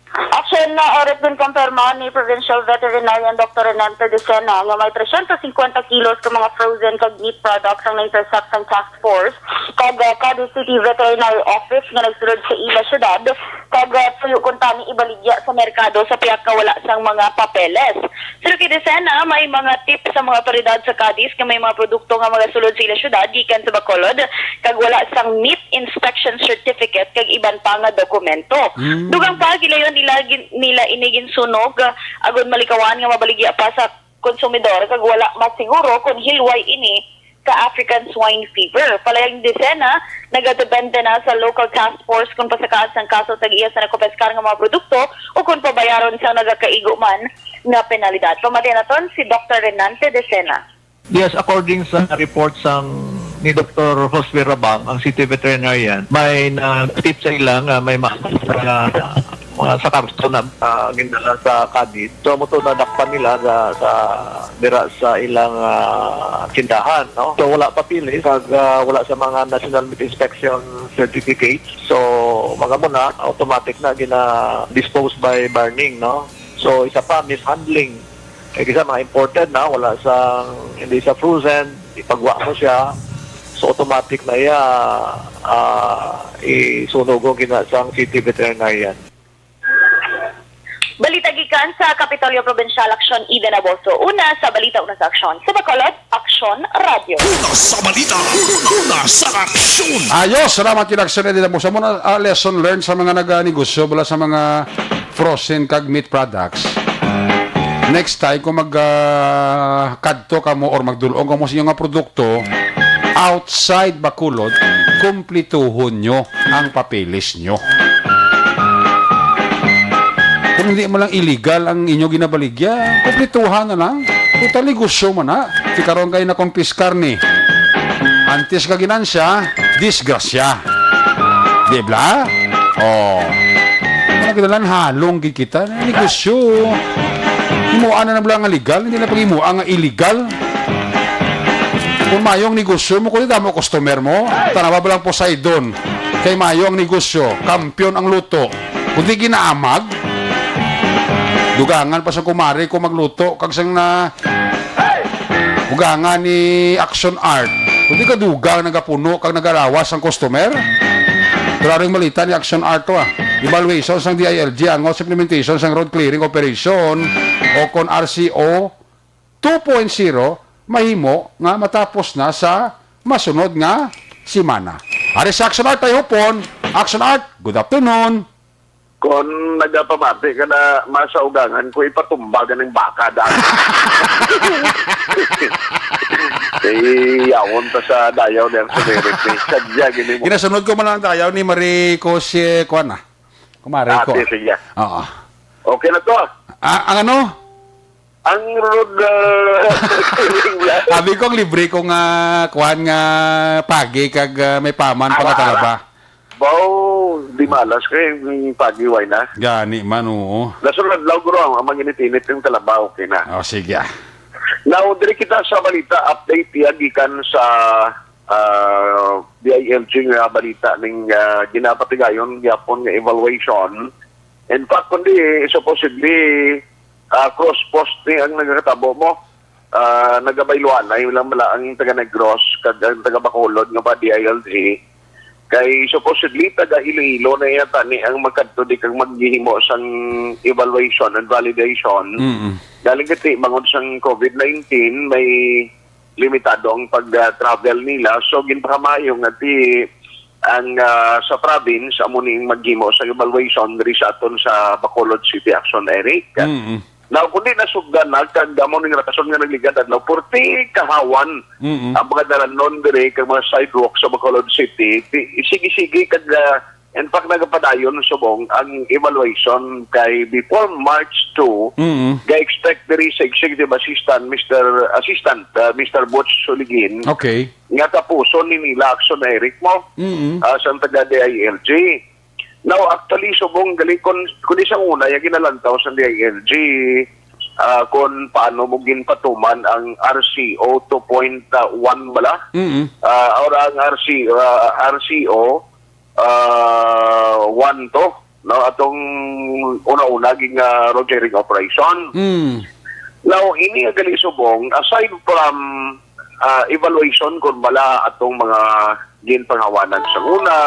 Action na, oras din kumpirma ni Provincial Veterinarian Doctor Renante Decena nga may trescientos cincuenta kilos ka mga frozen kag meat products ang na-intercept sang task force kag, ah, Cadiz City Veterinary Office nga nagsulod sa ila syudad, kag, ah, tuyo kuntani ibaligya sa merkado sa pihak nga wala sang mga papeles. Suno kay Decena, may mga tip sa mga awtoridad sa Cadiz nga may mga produkto nga magasulod sa ila syudad gikan sa Bacolod kag wala sang meat inspection certificate kag iban pa nga dokumento. Mm. Dugang pa, gilayon nila gin-, nila ini ginsunog, ah, agod malikawan nga mabaligya pa sa konsumidor kag wala masiguro kon hilway ini ka African Swine Fever. Palayag ni Decena, nagadepende na sa local task force kon pasakaan sang kaso tag-iya sa nakopiskar nga mga produkto o kon pabayaron sang nagakaigo man nga penalidad. Pamati naton si Doctor Renante Decena. Yes, according sa report sang ni Doctor Josue Rabang, ang city veterinarian, may nag-tip sa ila nga may ma-, sa, mga sa karton na, ah, gindala sa Cadiz. So, amo to nadakpan nila sa, sa, dira sa ilang, ah, tindahan, no? So, wala papeles, kag, ah, wala sa mga National Meat Inspection certificate. So, mga mo na, automatic na gina-dispose by burning, no? So, isa pa, mishandling. Eh, kisa mga imported na, wala sa, hindi sa frozen, ipagwa mo siya. So, automatic na iya, ah, isunog o gina sang city veterinarian. Balita gikan sa Kapitolyo Provincial, Action Eden Aboso. Una sa balita, una sa aksyon. Sa Bacolod, Aksyon Radyo. Una sa balita, una, una sa aksyon. Ayos, salamat kay Action Eden Aboso. Amo na, ah, lesson learned sa mga naganegosyo, wala sa mga frozen kag meat products. Next time, kung mag, ah, kadto kamo or magdul-ong kamo sa inyong nga produkto, outside Bacolod, kumplituhon nyo ang papeles nyo. Kung hindi mo lang illegal ang inyo ginabaligya, kumplituhan na lang. Total, negosyo man na. Si karon kay nakumpiskar ni. Antes ka ginansya, disgrasya. Di ba? Oh. Wala kita lang halong gid kita. Negosyo. Himuan na lang nga legal, hindi na pag-himuan nga illegal. Kung mayong negosyo mo, kung damo customer mo, tanawa ba lang Poseidon? Kay mayo ang negosyo, kampiyon ang luto. Kung di ginaamag, dugangan pa sa kumari ko magluto, kag sang na ugangan ni Action Art. Kung di ka dugang, nagapuno, kag nagalawas ang customer. Pero aring malita ni Action Art to, ah. Evaluation sang D I L G, angot sa implementation sang road clearing operation o kon R C O two point zero, mahimo nga matapos na sa masunod nga semana. Ari sa Action Art, tayo hupon. Action Art, good afternoon. Kon nagapamati ka na, masaugangan ko ipatumba ganing baka daan. Eh, yawon ta sa dayaw ni ang sumirit ni. Sadya, gini mo. Ginasunod ko man ang dayaw ni Marie Cose, kuwan na. Kumare ko. Ate, sige. Oo. Okay na to. Ah, ang ano? Ang road, ah, Abi ko ang libre ko nga kuwan nga pagi kag, ah, may paman Awa, pagkatalaba. Baw, di malas kay yung pagi, way na. Gani man, oo. Nasunod lang, bro, ang, ang mag-init-init yung talaba, okay na. Oh, sige, ah. Now, diri kita sa balita update, ya, gikan sa, ah, D I L G nga balita ning, ah, ginapatigayon gyapon nga evaluation. In fact, kundi supposedly, ah, cross post ni ang nagakatabo mo. Ah, nagabayluanay lang bala ang taga Negros kag ang taga Bacolod nga ba D I L G. Kay supposedly taga Iloilo na yata ni ang magkadto di kag maghihimo sang evaluation and validation. Mm. Galing kati bangod sang covid nineteen, may limitado ang pag-travel nila. So, ginpakamayo nga ti ang, ah, sa province amo ni maghimo sa evaluation diri sa aton sa Bacolod City, Action Eric. Mm. Now, kundi nasugdan na kag amo ning rason nga nagligad adlaw, purti kahawan Mm. ang mga dalanon diri kag mga sidewalk sa Bacolod City. Ti-, sige-sige kag, ah, in fact, nagapadayon subong ang evaluation kay before March two, Mm. ga-expect diri sa Executive Assistant, Mister Assistant, ah, Mister Butch Suligin, Okay. nga tapuson ni nila, Action Eric, mo, Mm. ah, sa taga D I L G. Now, actually, subong gali, kun, kun di sang una, yung ginalantaw sa D I L G, ah, kung paano mo ginpatuman ang R C O two point one bala? Mm. Ah, or ang R C, ah, R C O, ah, one to, no? Atong una-una, ging, ah, road clearing operation. Mm. Now, ini nga gali subong, aside from, ah, evaluation kung bala atong mga ginpanghawanan sa una,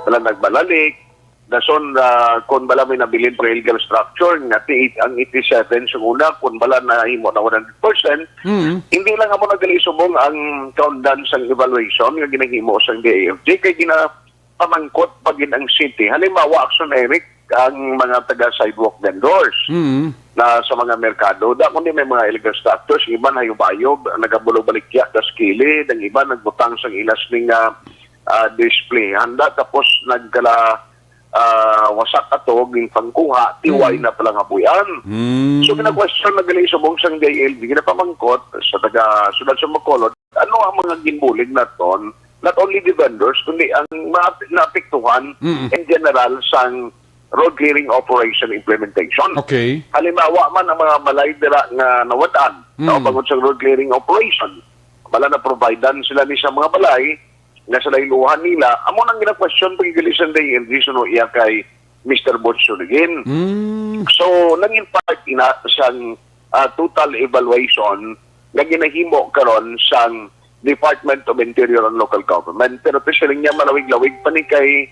wala nagbalalik, dason, ah, kung bala may nabilin pang illegal structure, nga ti-, ang eighty-seven sa una, kung bala nahimo na one hundred percent, Mm. hindi lang amo na gali subong ang kaundan sang evaluation nga ginahimo sang D I L G, kay gina-, pamangkot pa gid ang city. Halimbawa, Action Eric, ang mga taga sidewalk vendors Mm. na sa mga merkado. Da kundi may mga illegal structures, iban hayop-hayop, nagabulo balikya sa kilid, ang iban nagbutang sang ilas ning, ah, ah, display. Handa tapos nagkala, ah, wasak ato, ginpangkuha, tiway Mm. na pala nga buyan. Mm. So, gina-question na gali subong sang D I L G, ginapamangkot sa taga siyudad sa Bacolod, ano ang mga ginbulig naton? Not only the vendors, kundi ang ma-, naapektuhan Mm. in general sang road clearing operation implementation. Okay. Halimbawa man ang mga balay dira nga nawad-an, Mm. no, bangod sa road clearing operation. Bala na providean sila ni sa mga balay nga sa layluhan nila. Amo nang gina-question pag gali sang D I L G suno iya kay Mister Butch Suligin. Mm. So, nangin part ina sang, ah, total evaluation nga ginahimo karon sang Department of Interior and Local Government. Pero ti siling niya, malawig-lawig pa ni kay,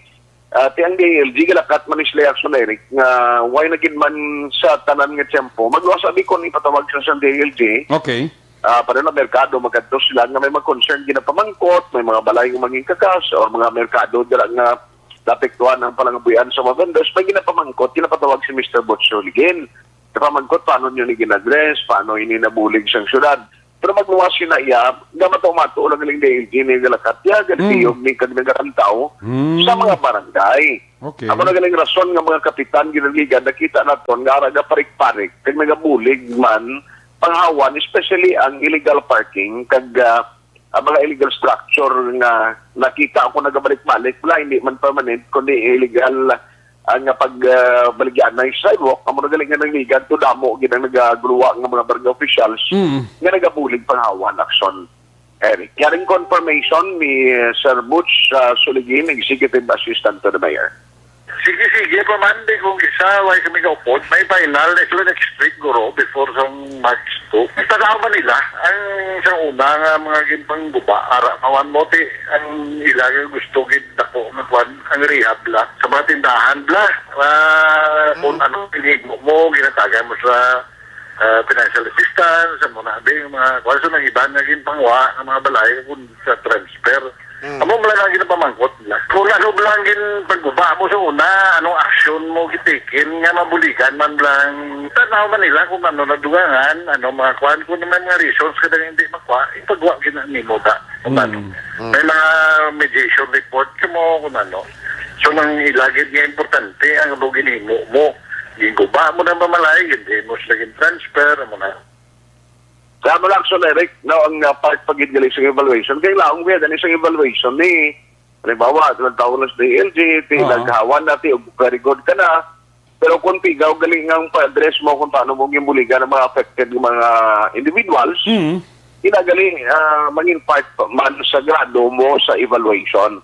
ah, ti ang D I L G, galakat man ni sila, Action Eric, nga why na gid man sa tanan nga tiyempo. Magluwas abi ko ni patawag sa sang D I L G. Okay. Ah, para na merkado, magkadto sila nga may mga concern, ginapamangkot, may mga balay nga mangin kakas, or mga merkado dira nga naapektuhan ang palangabuhian sa mga vendors, may ginapamangkot, ginapatawag si Mister Butch Suligin. Napamangkot, paano nyo ni gin-address, paano ini nabulig sang syudad. Pero magluwas sila iya, nga mato-mato lang galing D I L G ni galakat ya, Mm. galipiyog ni kag nagarantaw Mm. sa mga barangay. Okay. Amo na galing rason nga mga kapitan, ginaligan, nakita naton nga ara nga parik-parik, kag nagabulig man, panghawan, especially ang illegal parking, kag, ah, ang mga illegal structure nga nakita ako nagabalik-balik, wala, hindi man permanent, kundi illegal, ah, nga pag, ah, baligyaanay sa sidewalk. Amo na galing nga nangligan to, damo gid ang nagaguluwa nga mga barangay officials Mm. nga nagabulig panghawan, Action Eric. Yaring confirmation ni, uh, Sir Butch, uh, Suligin, Executive Assistant to the Mayor. Sige, sige pa man, di kung isa, way kami kaupod. May final na sila next week, guro, before sang March two. Tanaw man nila, ang sa una nga mga ginpangguba, ara, mawan mo, ti, ang ila nga gusto gid dako nga kwan, ang rehab la. Sa mga tindahan la, ah, kung Mm. ano, pinigmo mo, ginatagan mo sa, ah, financial assistance, sa mga, mga, kwan, sa mga iba nga ginpangwa, nga mga balay, kung sa transfer. Mm. Amo man lang ginapamangkot nila. Kung ano ba lang gin pagguba mo sa una, anong action mo gitikin nga mabuligan man lang. Tanaw man nila kung ano nadugangan, ano mga kwan, kung may mga reasons ka na hindi makwa, ipagwa gina nimo ta. Kung ano. Mm. Mm. May mga mediation report ka mo, kung ano. So, nang ilagid nga importante ang ano ginhimo mo. Ginguba mo ng pamalay, hindi mo sila gin-transfer, mo na. Sa amo lang, Action Eric, no, ang, ah, part pa gid gali sa evaluation. Kay laong ba, dali sa evaluation ni, halimbawa, tulang taon lang sa D I L G, ti Oo. naghawan na, ti, og very good ka na. Pero kung pigaw gali nga ang pa-address mo kung paano mo ginbuligan ang mga affected nga mga individuals, Mm. ina gali, ah, mangin part pa man sa grado mo sa evaluation.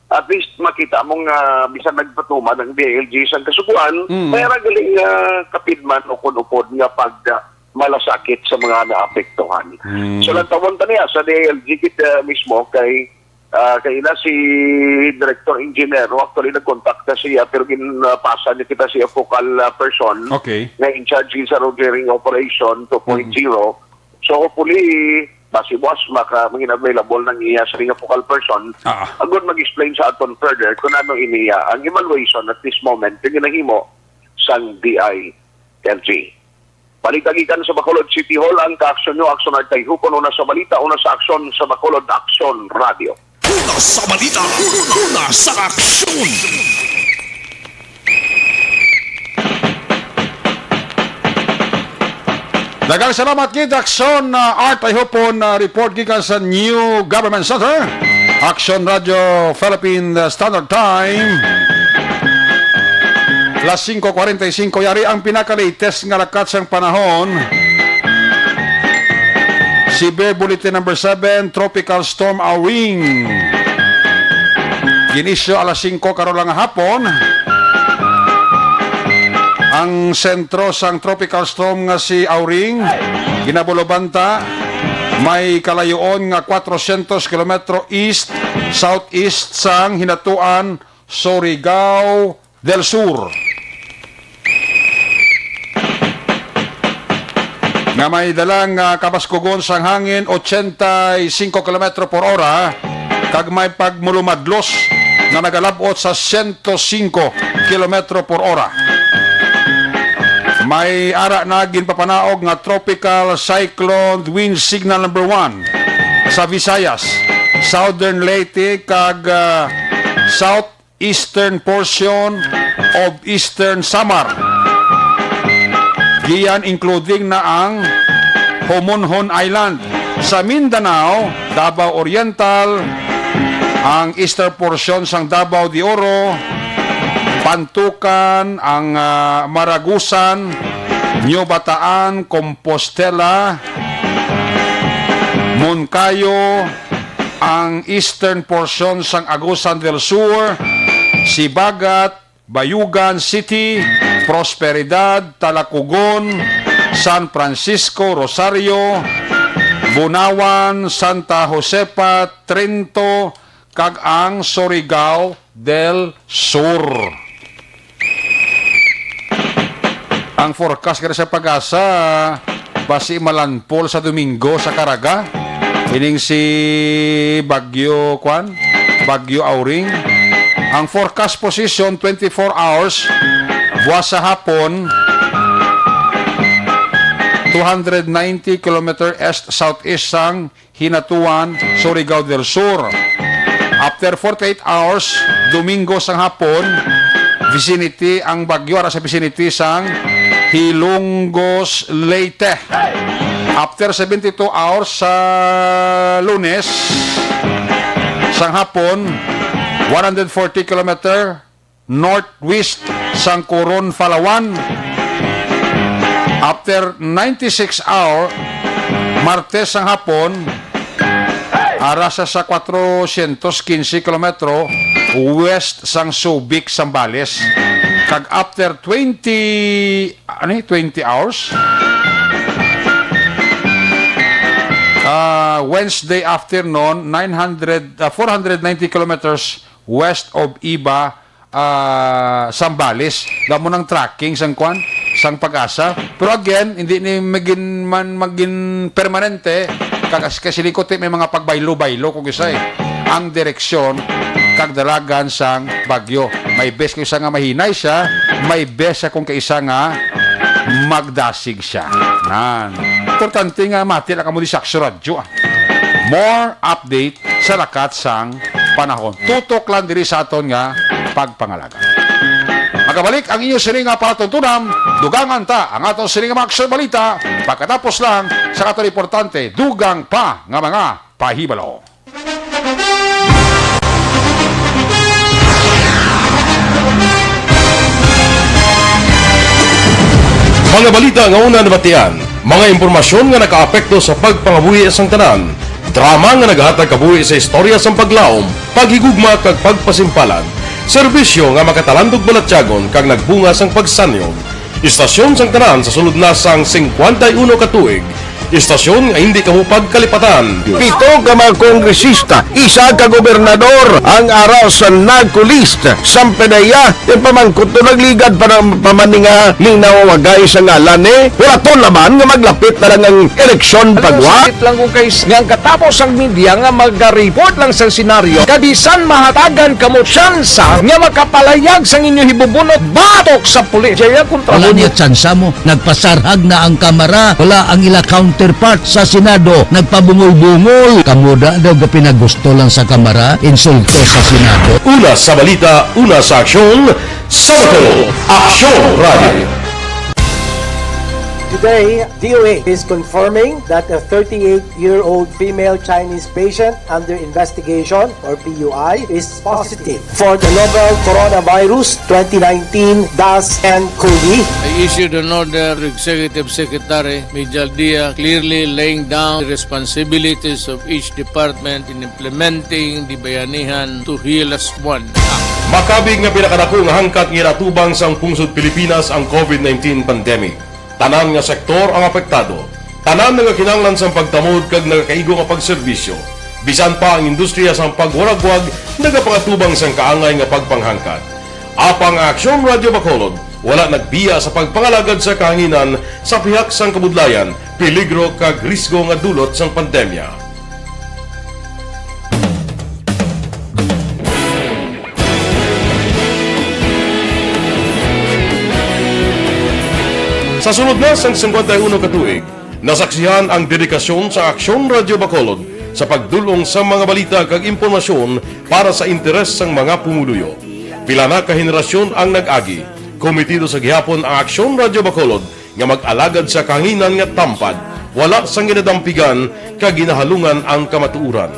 At least makita mo nga bisan nagpatuman ang D I L G sa kasuguan, Mm. may ara gali nga kapidman o kun upod nga pag, ah, malasakit sa mga naapektuhan. Mm. So, lantawon ta niya sa D I L G kita mismo kay, ah, kay na si Director Engineer, no? Actually, nagkontak na siya, pero ginapasa niya kita siya focal, ah, person Okay. nga in charge sa road clearing operation two point zero. Mm. So, hopefully, basi buwas maka, maging available ng iya sa nga focal person. Ah. Agud mag-explain sa aton further kung ano iniya ang evaluation at this moment, yung ginahimo sang D I L G. Balita gikan sa Bacolod City Hall, ang kaaksyon nyo, aksyon at kayhupon, una sa balita, una sa aksyon sa Bacolod Aksyon Radio. Una sa balita, una sa aksyon. Daghang salamat gid, Aksyon, uh, Art. I hope on, uh, report gikan sa New Government Center. Aksyon Radio Philippine, uh, Standard Time. Las singko kwarenta y singko, yari ang pinaka-latest nga lakat sang panahon. Severe Bulletin Number Seven, Tropical Storm Auring. Gin-issue alas singko karon lang nga hapon. Ang sentro sang Tropical Storm nga si Auring, ginabulobanta, may kalayoon nga kwatrocientos kilometro east, southeast sang Hinatuan, Surigao del Sur, nga may dalang, ah, kabaskugon sang hangin, ochenta y cinco kilometro por ora, kag may pagmulumadlos nga nagalab-ot sa siyento singko kilometro por ora. May ara na ginpapanaog nga Tropical Cyclone Wind Signal Number One sa Visayas, Southern Leyte, kag, ah, South eastern portion of Eastern Samar. Giyan, including na ang Homonhon Island. Sa Mindanao, Davao Oriental, ang eastern portion sang Davao de Oro, Pantukan, ang, ah, Maragusan, New Bataan, Compostela, Monkayo, ang eastern portion sang Agusan del Sur, Sibagat, Bayugan City, Prosperidad, Talacogon, San Francisco, Rosario, Bunawan, Santa Josefa, Trento, kag ang Surigao del Sur. Ang forecast gani sa PAGASA, basi malandfall sa Domingo sa Caraga. Ining si Bagyo, kwan? Bagyo Auring. Ang forecast position, twenty-four hours, buwas sa hapon, two hundred ninety kilometer east-southeast sang Hinatuan, Surigao del Sur. After forty-eight hours, Domingo sang hapon, vicinity ang bagyo, ara sa vicinity sang Hilongos, Leyte. After seventy-two hours sa Lunes sang hapon, one hundred forty kilometer northwest sang Coron, Palawan. After ninety-six hour, Martes sang hapon, ara sa, sa kwatrocientos quince kilometro west sang Subic, Zambales. Kag after twenty, ano yun? Twenty hours? Ah, Wednesday afternoon, nine hundred, ah, four hundred ninety kilometers west of Iba, ah, Zambales. Damo nang tracking sang kwan, sang PAGASA. Pero again, hindi ni magin, man, magin permanente. Kagas-, kasi likuti may mga pagbaylo-baylo kung isa eh. Ang direksyon kag dalagan sang bagyo. May bes kung isa nga mahinay siya, may bes siya kung kaisa nga magdasig siya. Nan. Importante nga mati lang kamo di sa Aksyon Radyo, ah. More update sa lakat sang panahon. Tutok lang diri sa aton nga pagpangalaga. Magabalik ang inyo sini nga palatuntunan, dugangan ta ang aton sini nga mga aksyon balita pagkatapos lang sa aton importante dugang pa nga mga pahibalo. Mga balita nga una nabatian, mga impormasyon nga nakaapekto sa pagpangabuhi sang tanan, drama nga nagahatag kabuhi sa istorya sang paglaom, paghigugma kag pagpasimpalan, serbisyo nga makatalandog balatyagon kag nagbunga sang pagsanyog. Istasyon sang tanan sa sulod na sang singkwenta y uno ka tuig, istasyon nga hindi kamo pagkalipatan. Pito ka mga kongresista, isa ka gobernador ang ara sa NAGCO list. Sampanaya, ipamangkot to nagligad pa ng pamaninga ning nawawagay sa ngalan ni. Wala to laban nga maglapit na lang ang eleksyon Alam mo, pagwa. Sakit lang kung kay nga ang katapos ang media nga magareport lang sa senaryo, kabisan mahatagan kamo tsansa nga makapalayag sang inyo hibubunot batok sa pulis. Jaya kontra Wala mo niya tsansa mo. Nagpasarhag na ang Kamara. Wala ang ila counterpart sa Senado. Nagpabungol-bungol. Kamo da daw ga pinagusto lang sa Kamara, insulto sa Senado. Una sa balita, una sa aksyon, sa Bacolod, Aksyon Radio. Today, D O H is confirming that a thirty-eight-year-old female Chinese patient under investigation, or P U I, is positive for the novel coronavirus twenty nineteen dash N cov. I issued an order to Executive Secretary Mijal Dia, clearly laying down the responsibilities of each department in implementing the Bayanihan Tuhilas One Act. Makabig nga pinakadako nga hangkat nga ginatubang sang pungsod Pilipinas ang COVID nineteen pandemic. Tanan nga sektor ang apektado. Tanan nagakinahanglan sang pagtamod kag nagakaigo nga pagserbisyo. Bisan pa ang industriya sang pagwaragwag nagapangatubang sang kaangay nga pagpanghangkat. Apang ang Aksyon Radio Bacolod wala nagbiya sa pagpangalagad sa kahanginan sa pihak sang kabudlayan, peligro kag risgo nga dulot sang pandemya. Sa sulod na sang singkwenta y uno ka tuig, nasaksihan ang dedikasyon sa Aksyon Radio Bacolod sa pagdul-ong sa mga balita kag impormasyon para sa interes sang mga pumuluyo. Pila na ka henerasyon ang nag-agi. Komitido sa gihapon ang Aksyon Radio Bacolod nga mag-alagad sa kahanginan nga tampad, wala sang ginadampigan kag ginahalungan ang kamatuoran.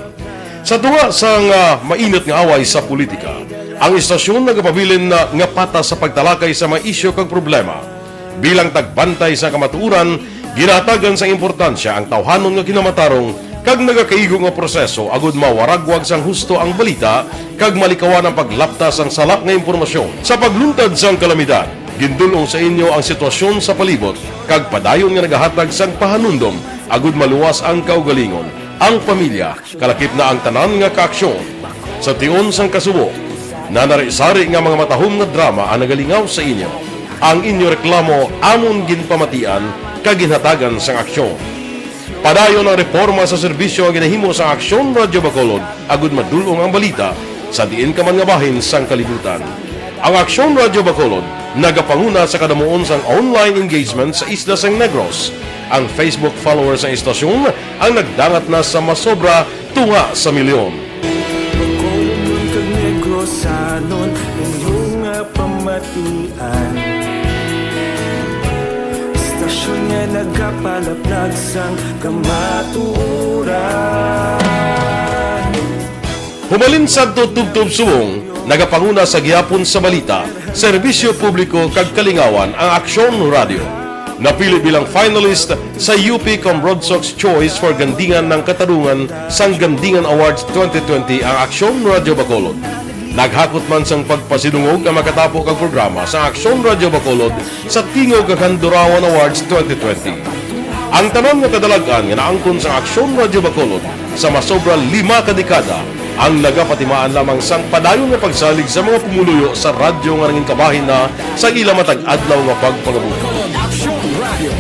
Sa tunga sang, ah, mainit nga away sa politika, ang istasyon nagapabilin na nga patas sa pagtalakay sa mga isyu kag problema. Bilang tagbantay sa kamatuoran, ginahatagan sang importansya ang tawhanon nga kinamatarong kag nagakaigo nga proseso agud mawaragwag sang husto ang balita kag malikawan ang paglapta sang sala nga impormasyon. Sa pagluntad sang kalamidad, gindul-ong sa inyo ang sitwasyon sa palibot kag padayon nga nagahatag sang pahanumdom agud maluwas ang kaugalingon, ang pamilya, kalakip na ang tanan nga kaaksyon. Sa tion sang kasubo, nanari-sari nga mga matahom nga drama ang nagalingaw sa inyo. Ang inyo reklamo amon ginpamatian kag ginhatagan sang aksyon. Padayon ang reporma sa serbisyo nga ginahimo sa Aksyon Radyo Bacolod agud madul-ong ang balita sa diin ka man nga bahin sang kalibutan. Ang Aksyon Radyo Bacolod nagapanguna sa kadamuon sang online engagement sa isla sang Negros. Ang Facebook followers sang istasyon ang nagdangat na sa masobra tunga sa milyon. Bacolodnon kag Negrosanon, inyo nga pamatian. Istasyon nga nagapalaplag sang kamatuoran. Hubalin sadto tubtob subong, nagapanguna sa gihapon sa balita, serbisyo publiko kag kalingawan ang Aksyon Radyo. Napili bilang finalist sa U P Comrade Sox Choice for Gandingan ng Katarungan sang Gandingan Awards twenty twenty ang Aksyon Radyo Bacolod. Naghakot man sang pagpasidungog ang makatapo kag programa sa Aksyon Radyo Bacolod sa Tingog kag Handurawan Awards twenty twenty. Ang tanan nga kadalag-an nga naangkon sang Aksyon Radyo Bacolod sa masobra lima ka dekada ang nagapatimaan lamang sang padayon nga pagsalig sa mga pumuluyo sa radyo nga nangin kabahin na sa ila matag adlaw nga pagpangabuhi. Aksyon Radio.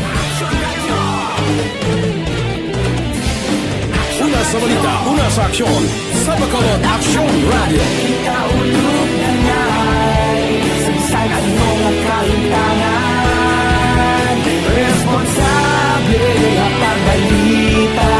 Una sa balita, una sa aksyon, sa Bacolod Aksyon Radio. Ikaulog na ngay, sa bisan ano nga kahimtangan, responsable nga pagbalita,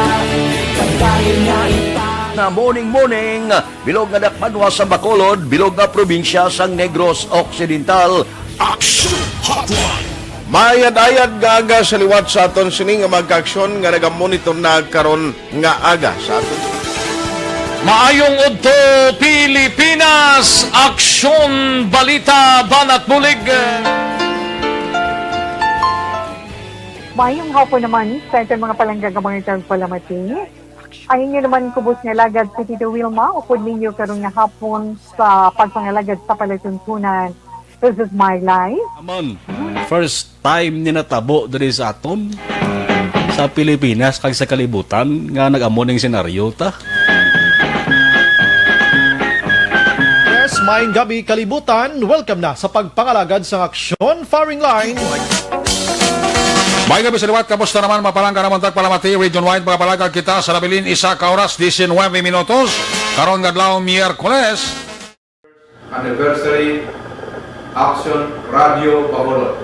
kag dahil nga ipa- Na morning, morning. Bilog nga dakbanwa sa Bacolod, bilog nga probinsya sang Negros Occidental. Action Hotline. Maayad-ayad nga aga sa liwat sa aton sini nga mga kaaksyon nga nagamonitor na karon nga aga sa aton. Maayong udto, Pilipinas! Aksyon, balita, banat bulig. Mayong hapon naman sa aton mga palangga nga mga tagpalamati. Ang inyo naman kubos nga alagad si Tito Wilma, upod ninyo karon nga hapon sa pagpangalagad sa palatuntunan. This is my life. Amon, first time ni natabo diri sa aton, sa Pilipinas kag sa kalibutan nga nag-amo ning senaryo ta. Yes, maayong gabi, kalibutan. Welcome na sa pagpangalagad sang Aksyon Firing Line. May gabi sa liwat, kamusta naman, mapalangga naman tagpalamati, Region Wide, mga palagad kita sa nabilin, isa ka oras, diecinuebe minutos, karon nga adlaw, Miyerkules. Anniversary, Action Radio Bacolod.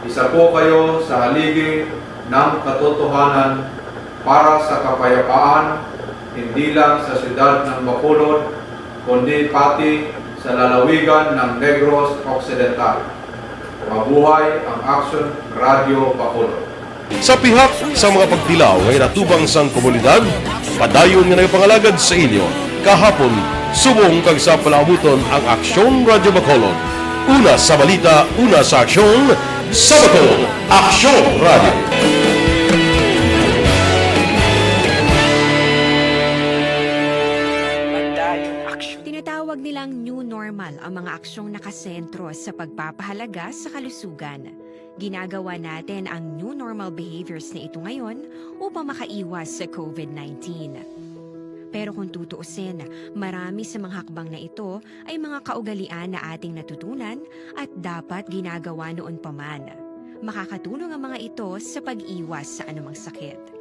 Isa po kayo sa haligi ng katotohanan para sa kapayapaan, hindi lang sa siyudad ng Bacolod, kundi pati sa lalawigan ng Negros Occidental. Mabuhay ang Action Radio Bacolod. Sa pihak sa mga pagtilaw nga ginatubang sang komunidad, padayon nga nagapangalagad sa inyo kahapon, subong kag sa palaabuton ang Aksyon Radio Bacolod. Una sa balita, una sa aksyon, sa Bacolod, Aksyon Radio. Tinatawag nilang new normal ang mga aksyong nakasentro sa pagpapahalaga sa kalusugan. Ginagawa natin ang new normal behaviors na ito ngayon upang makaiwas sa covid nineteen. Pero kung tutuusin, marami sa mga hakbang na ito ay mga kaugalian na ating natutunan at dapat ginagawa noon pa man. Makakatulong ang mga ito sa pag-iwas sa anumang sakit.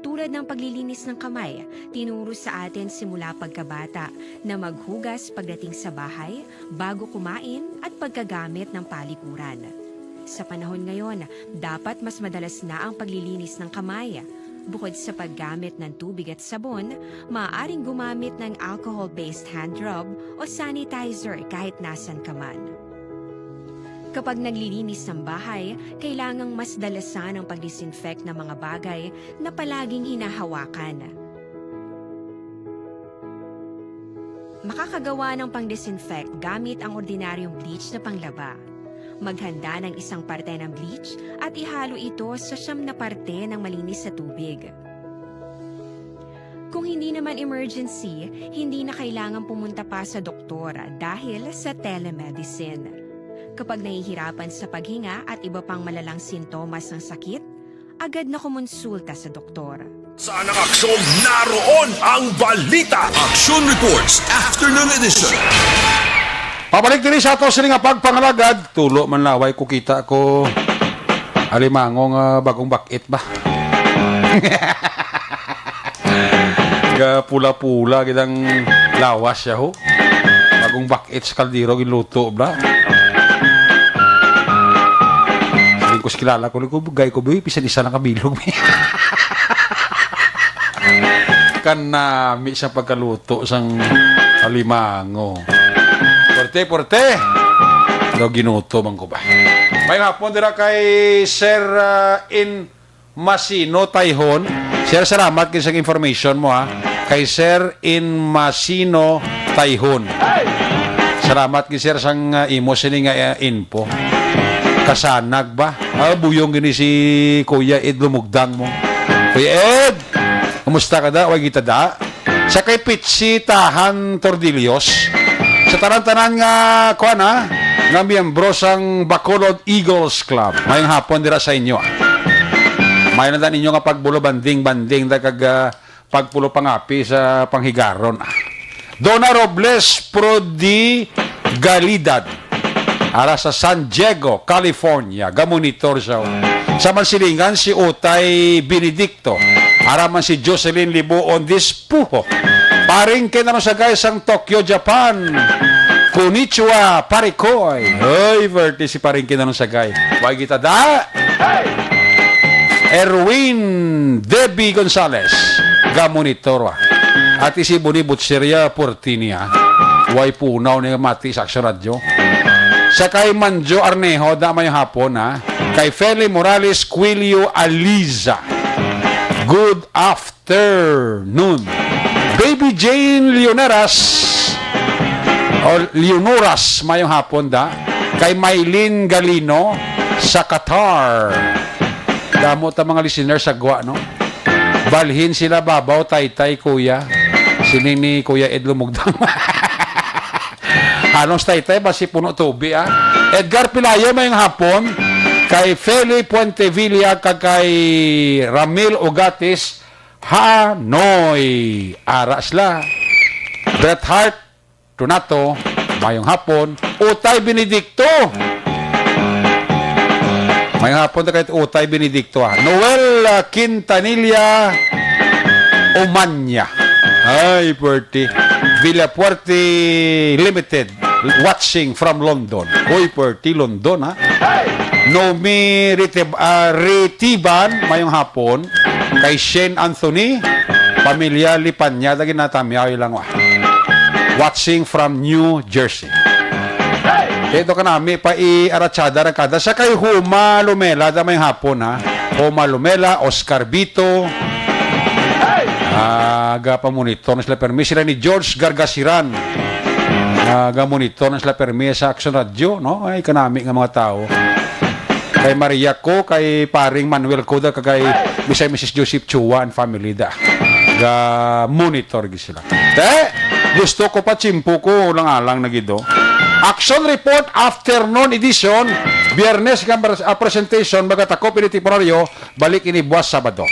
Tulad ng paglilinis ng kamay, tinuro sa atin simula pagkabata na maghugas pagdating sa bahay, bago kumain at pagkagamit ng palikuran. Sa panahon ngayon, dapat mas madalas na ang paglilinis ng kamay. Bukod sa paggamit ng tubig at sabon, maaaring gumamit ng alcohol-based hand rub o sanitizer kahit nasan ka man. Kapag naglilinis ng bahay, kailangang mas dalasan ang pag-disinfect ng mga bagay na palaging hinahawakan. Makakagawa ng pang-disinfect gamit ang ordinaryong bleach na panglaba. Maghanda ng isang parte ng bleach at ihalo ito sa siyam na parte ng malinis na tubig. Kung hindi naman emergency, hindi na kailangan pumunta pa sa doktor dahil sa telemedicine. Kapag nahihirapan sa paghinga at iba pang malalang sintomas ng sakit, agad na kumonsulta sa doktor. Saan ang aksyon? Naroon ang balita. Action Reports, Afternoon Edition. Pabalik diri sa ato sini nga pagpangalagad. Tulo man laway ko kita ko. Alimango nga bagong bakit ba? Ga pula-pula gid ang lawas siya, ho. Bagong bakit sa kaldero, ginluto, bla. Siling ko sa kilala ko, ko, "Gay ko, boy, bisan isa lang kabilog, mi." Kanami sa pagkaluto sang alimango. Porte, porte. Daw ginuto man ko ba? May hapon dira kay Sir, ah, in Masino Tayhon. Sir, salamat gid sa information mo, ha. Kay Sir in Masino Tayhon. Salamat gid, sir, sang, ah, imo sini nga, ah, info. Kasanag ba? Ah, buyong gini si Kuya Ed Lumugdang mo. Kuya Ed, kumusta ka da? Way kita da? Sa kay Pitsi Tahan Tordillos, sa tanan-tanan nga, kuan, ha, nga miyembro sang Bacolod Eagles Club. Mayong hapon dira sa inyo, ah. May na ninyo nga pagbulo banding-banding da kag, ah, pagpulo pangapi sa panghigaron, ah. Donna Robles Prodi Galidad, ara sa San Diego, California, gamonitor siya. Sa Mansilingan, si Utay Benedicto, ara man si Jocelyn Libuon Dispuho. Paring kinanong sagay sang Tokyo, Japan. Konnichiwa, Parikoy. Hoy, birthday si Paring kinanong sagay. Way kita da. Erwin Debbie Gonzalez, gamonitor, ah. Ati si Boni Butcheria Portinia, way punaw ni mati sa Aksyon Radyo. Sa kay Manjo Arnejo, da, mayong hapon, ha. Kay Feli Morales Quilio Aliza, good afternoon. Baby Jane Leoneras, o Leonoras, mayong hapon, da. Kay Mylene Galino sa Qatar. Damo ta mga listeners sa gwa, no? Balhin sila babaw, taytay, kuya. Siling ni Kuya Ed Lumugdang. Halos taytay, basi puno tubi, ah. Edgar Pilayo, mayong hapon. Kay Feli Puentevilla, kag kay Ramil Ugatis, Hanoy. Ara sila. Bret Hart, Donato, mayong hapon. Utay Benedicto. Mayong hapon ta kay Utay Benedicto, ah. Noel, ah, Quintanilla Umanya. Ay, puwerte. Villapuerte Limited. Watching from London. Uy, puwerte London, ha? Nomi Ritib-, ah, Ritiban, mayong hapon. Kay Shane Anthony, pamilya Lipanya, lagi na tamyaw lang, wa. Watching from New Jersey. Ito ka nami pa i-aratsada ra kada sa kay Huma Lumela, da, mayong hapon, ha. Huma Lumela, Oscar Bito. Ah, ga pamonitor na sila permi. Sila ni George Gargasiran. Ah, ga monitor na sila permi sa Action Radio, no? Ay, kanami nga mga tao. Kay Maria ko, kay paring Manuel ko, da, kay Mister and Missus Joseph Chua and family, da. Ga monitor gid sila. Te, gusto ko pa, tiyempo ko, lang-alang na gid, oh. Action Report Afternoon Edition, Biyernes nga pres-, ah, presentation, magatakop ini temporaryo, balik ini buwas Sabado.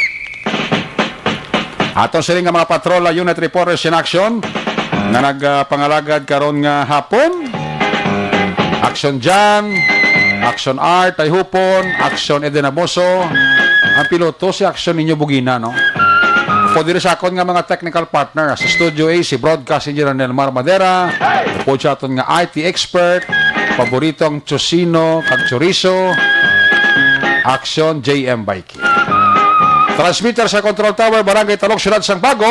Aton sini nga mga patrol, ah, unit reporters in action nga nagpangalagad karon nga hapon. Action Jan, Action Art, Tayhupon, Action Eden Amoso. Ang piloto si Action Ninyo Bugina, no? Ako diri sa akon nga mga technical partner, ah, sa Studio A, si Broadcast Engineer Nelmar Madera, upod sa aton nga I T expert, paborito ang tocino kag chorizo, Action J M Bike. Transmitter sa Control Tower, Barangay Talok, Siyudad sang Bago,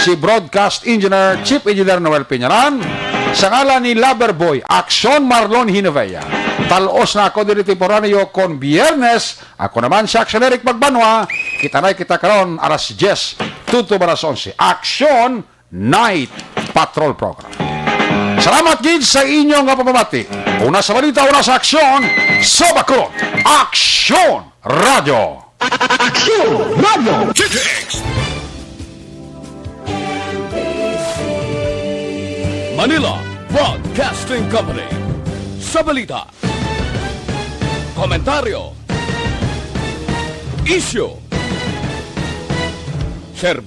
si Broadcast Engineer, Chief Engineer Noel Piñaran. Sa ngalan ni Lover Boy, Action Marlon Hinovea. Talos na ako diri temporaryo kon Biyernes. Ako naman si Action Eric Magbanwa. Kita na kita karon alas diyes, tuto ba alas onse. Action Night Patrol Program. Salamat gid sa inyo nga pamamati. Una sa balita, una sa aksyon, sa Bacolod. Aksyon Radio. Aksyon Radio. Manila Broadcasting Company. Sa balita, komentaryo, isyu, serbisyo.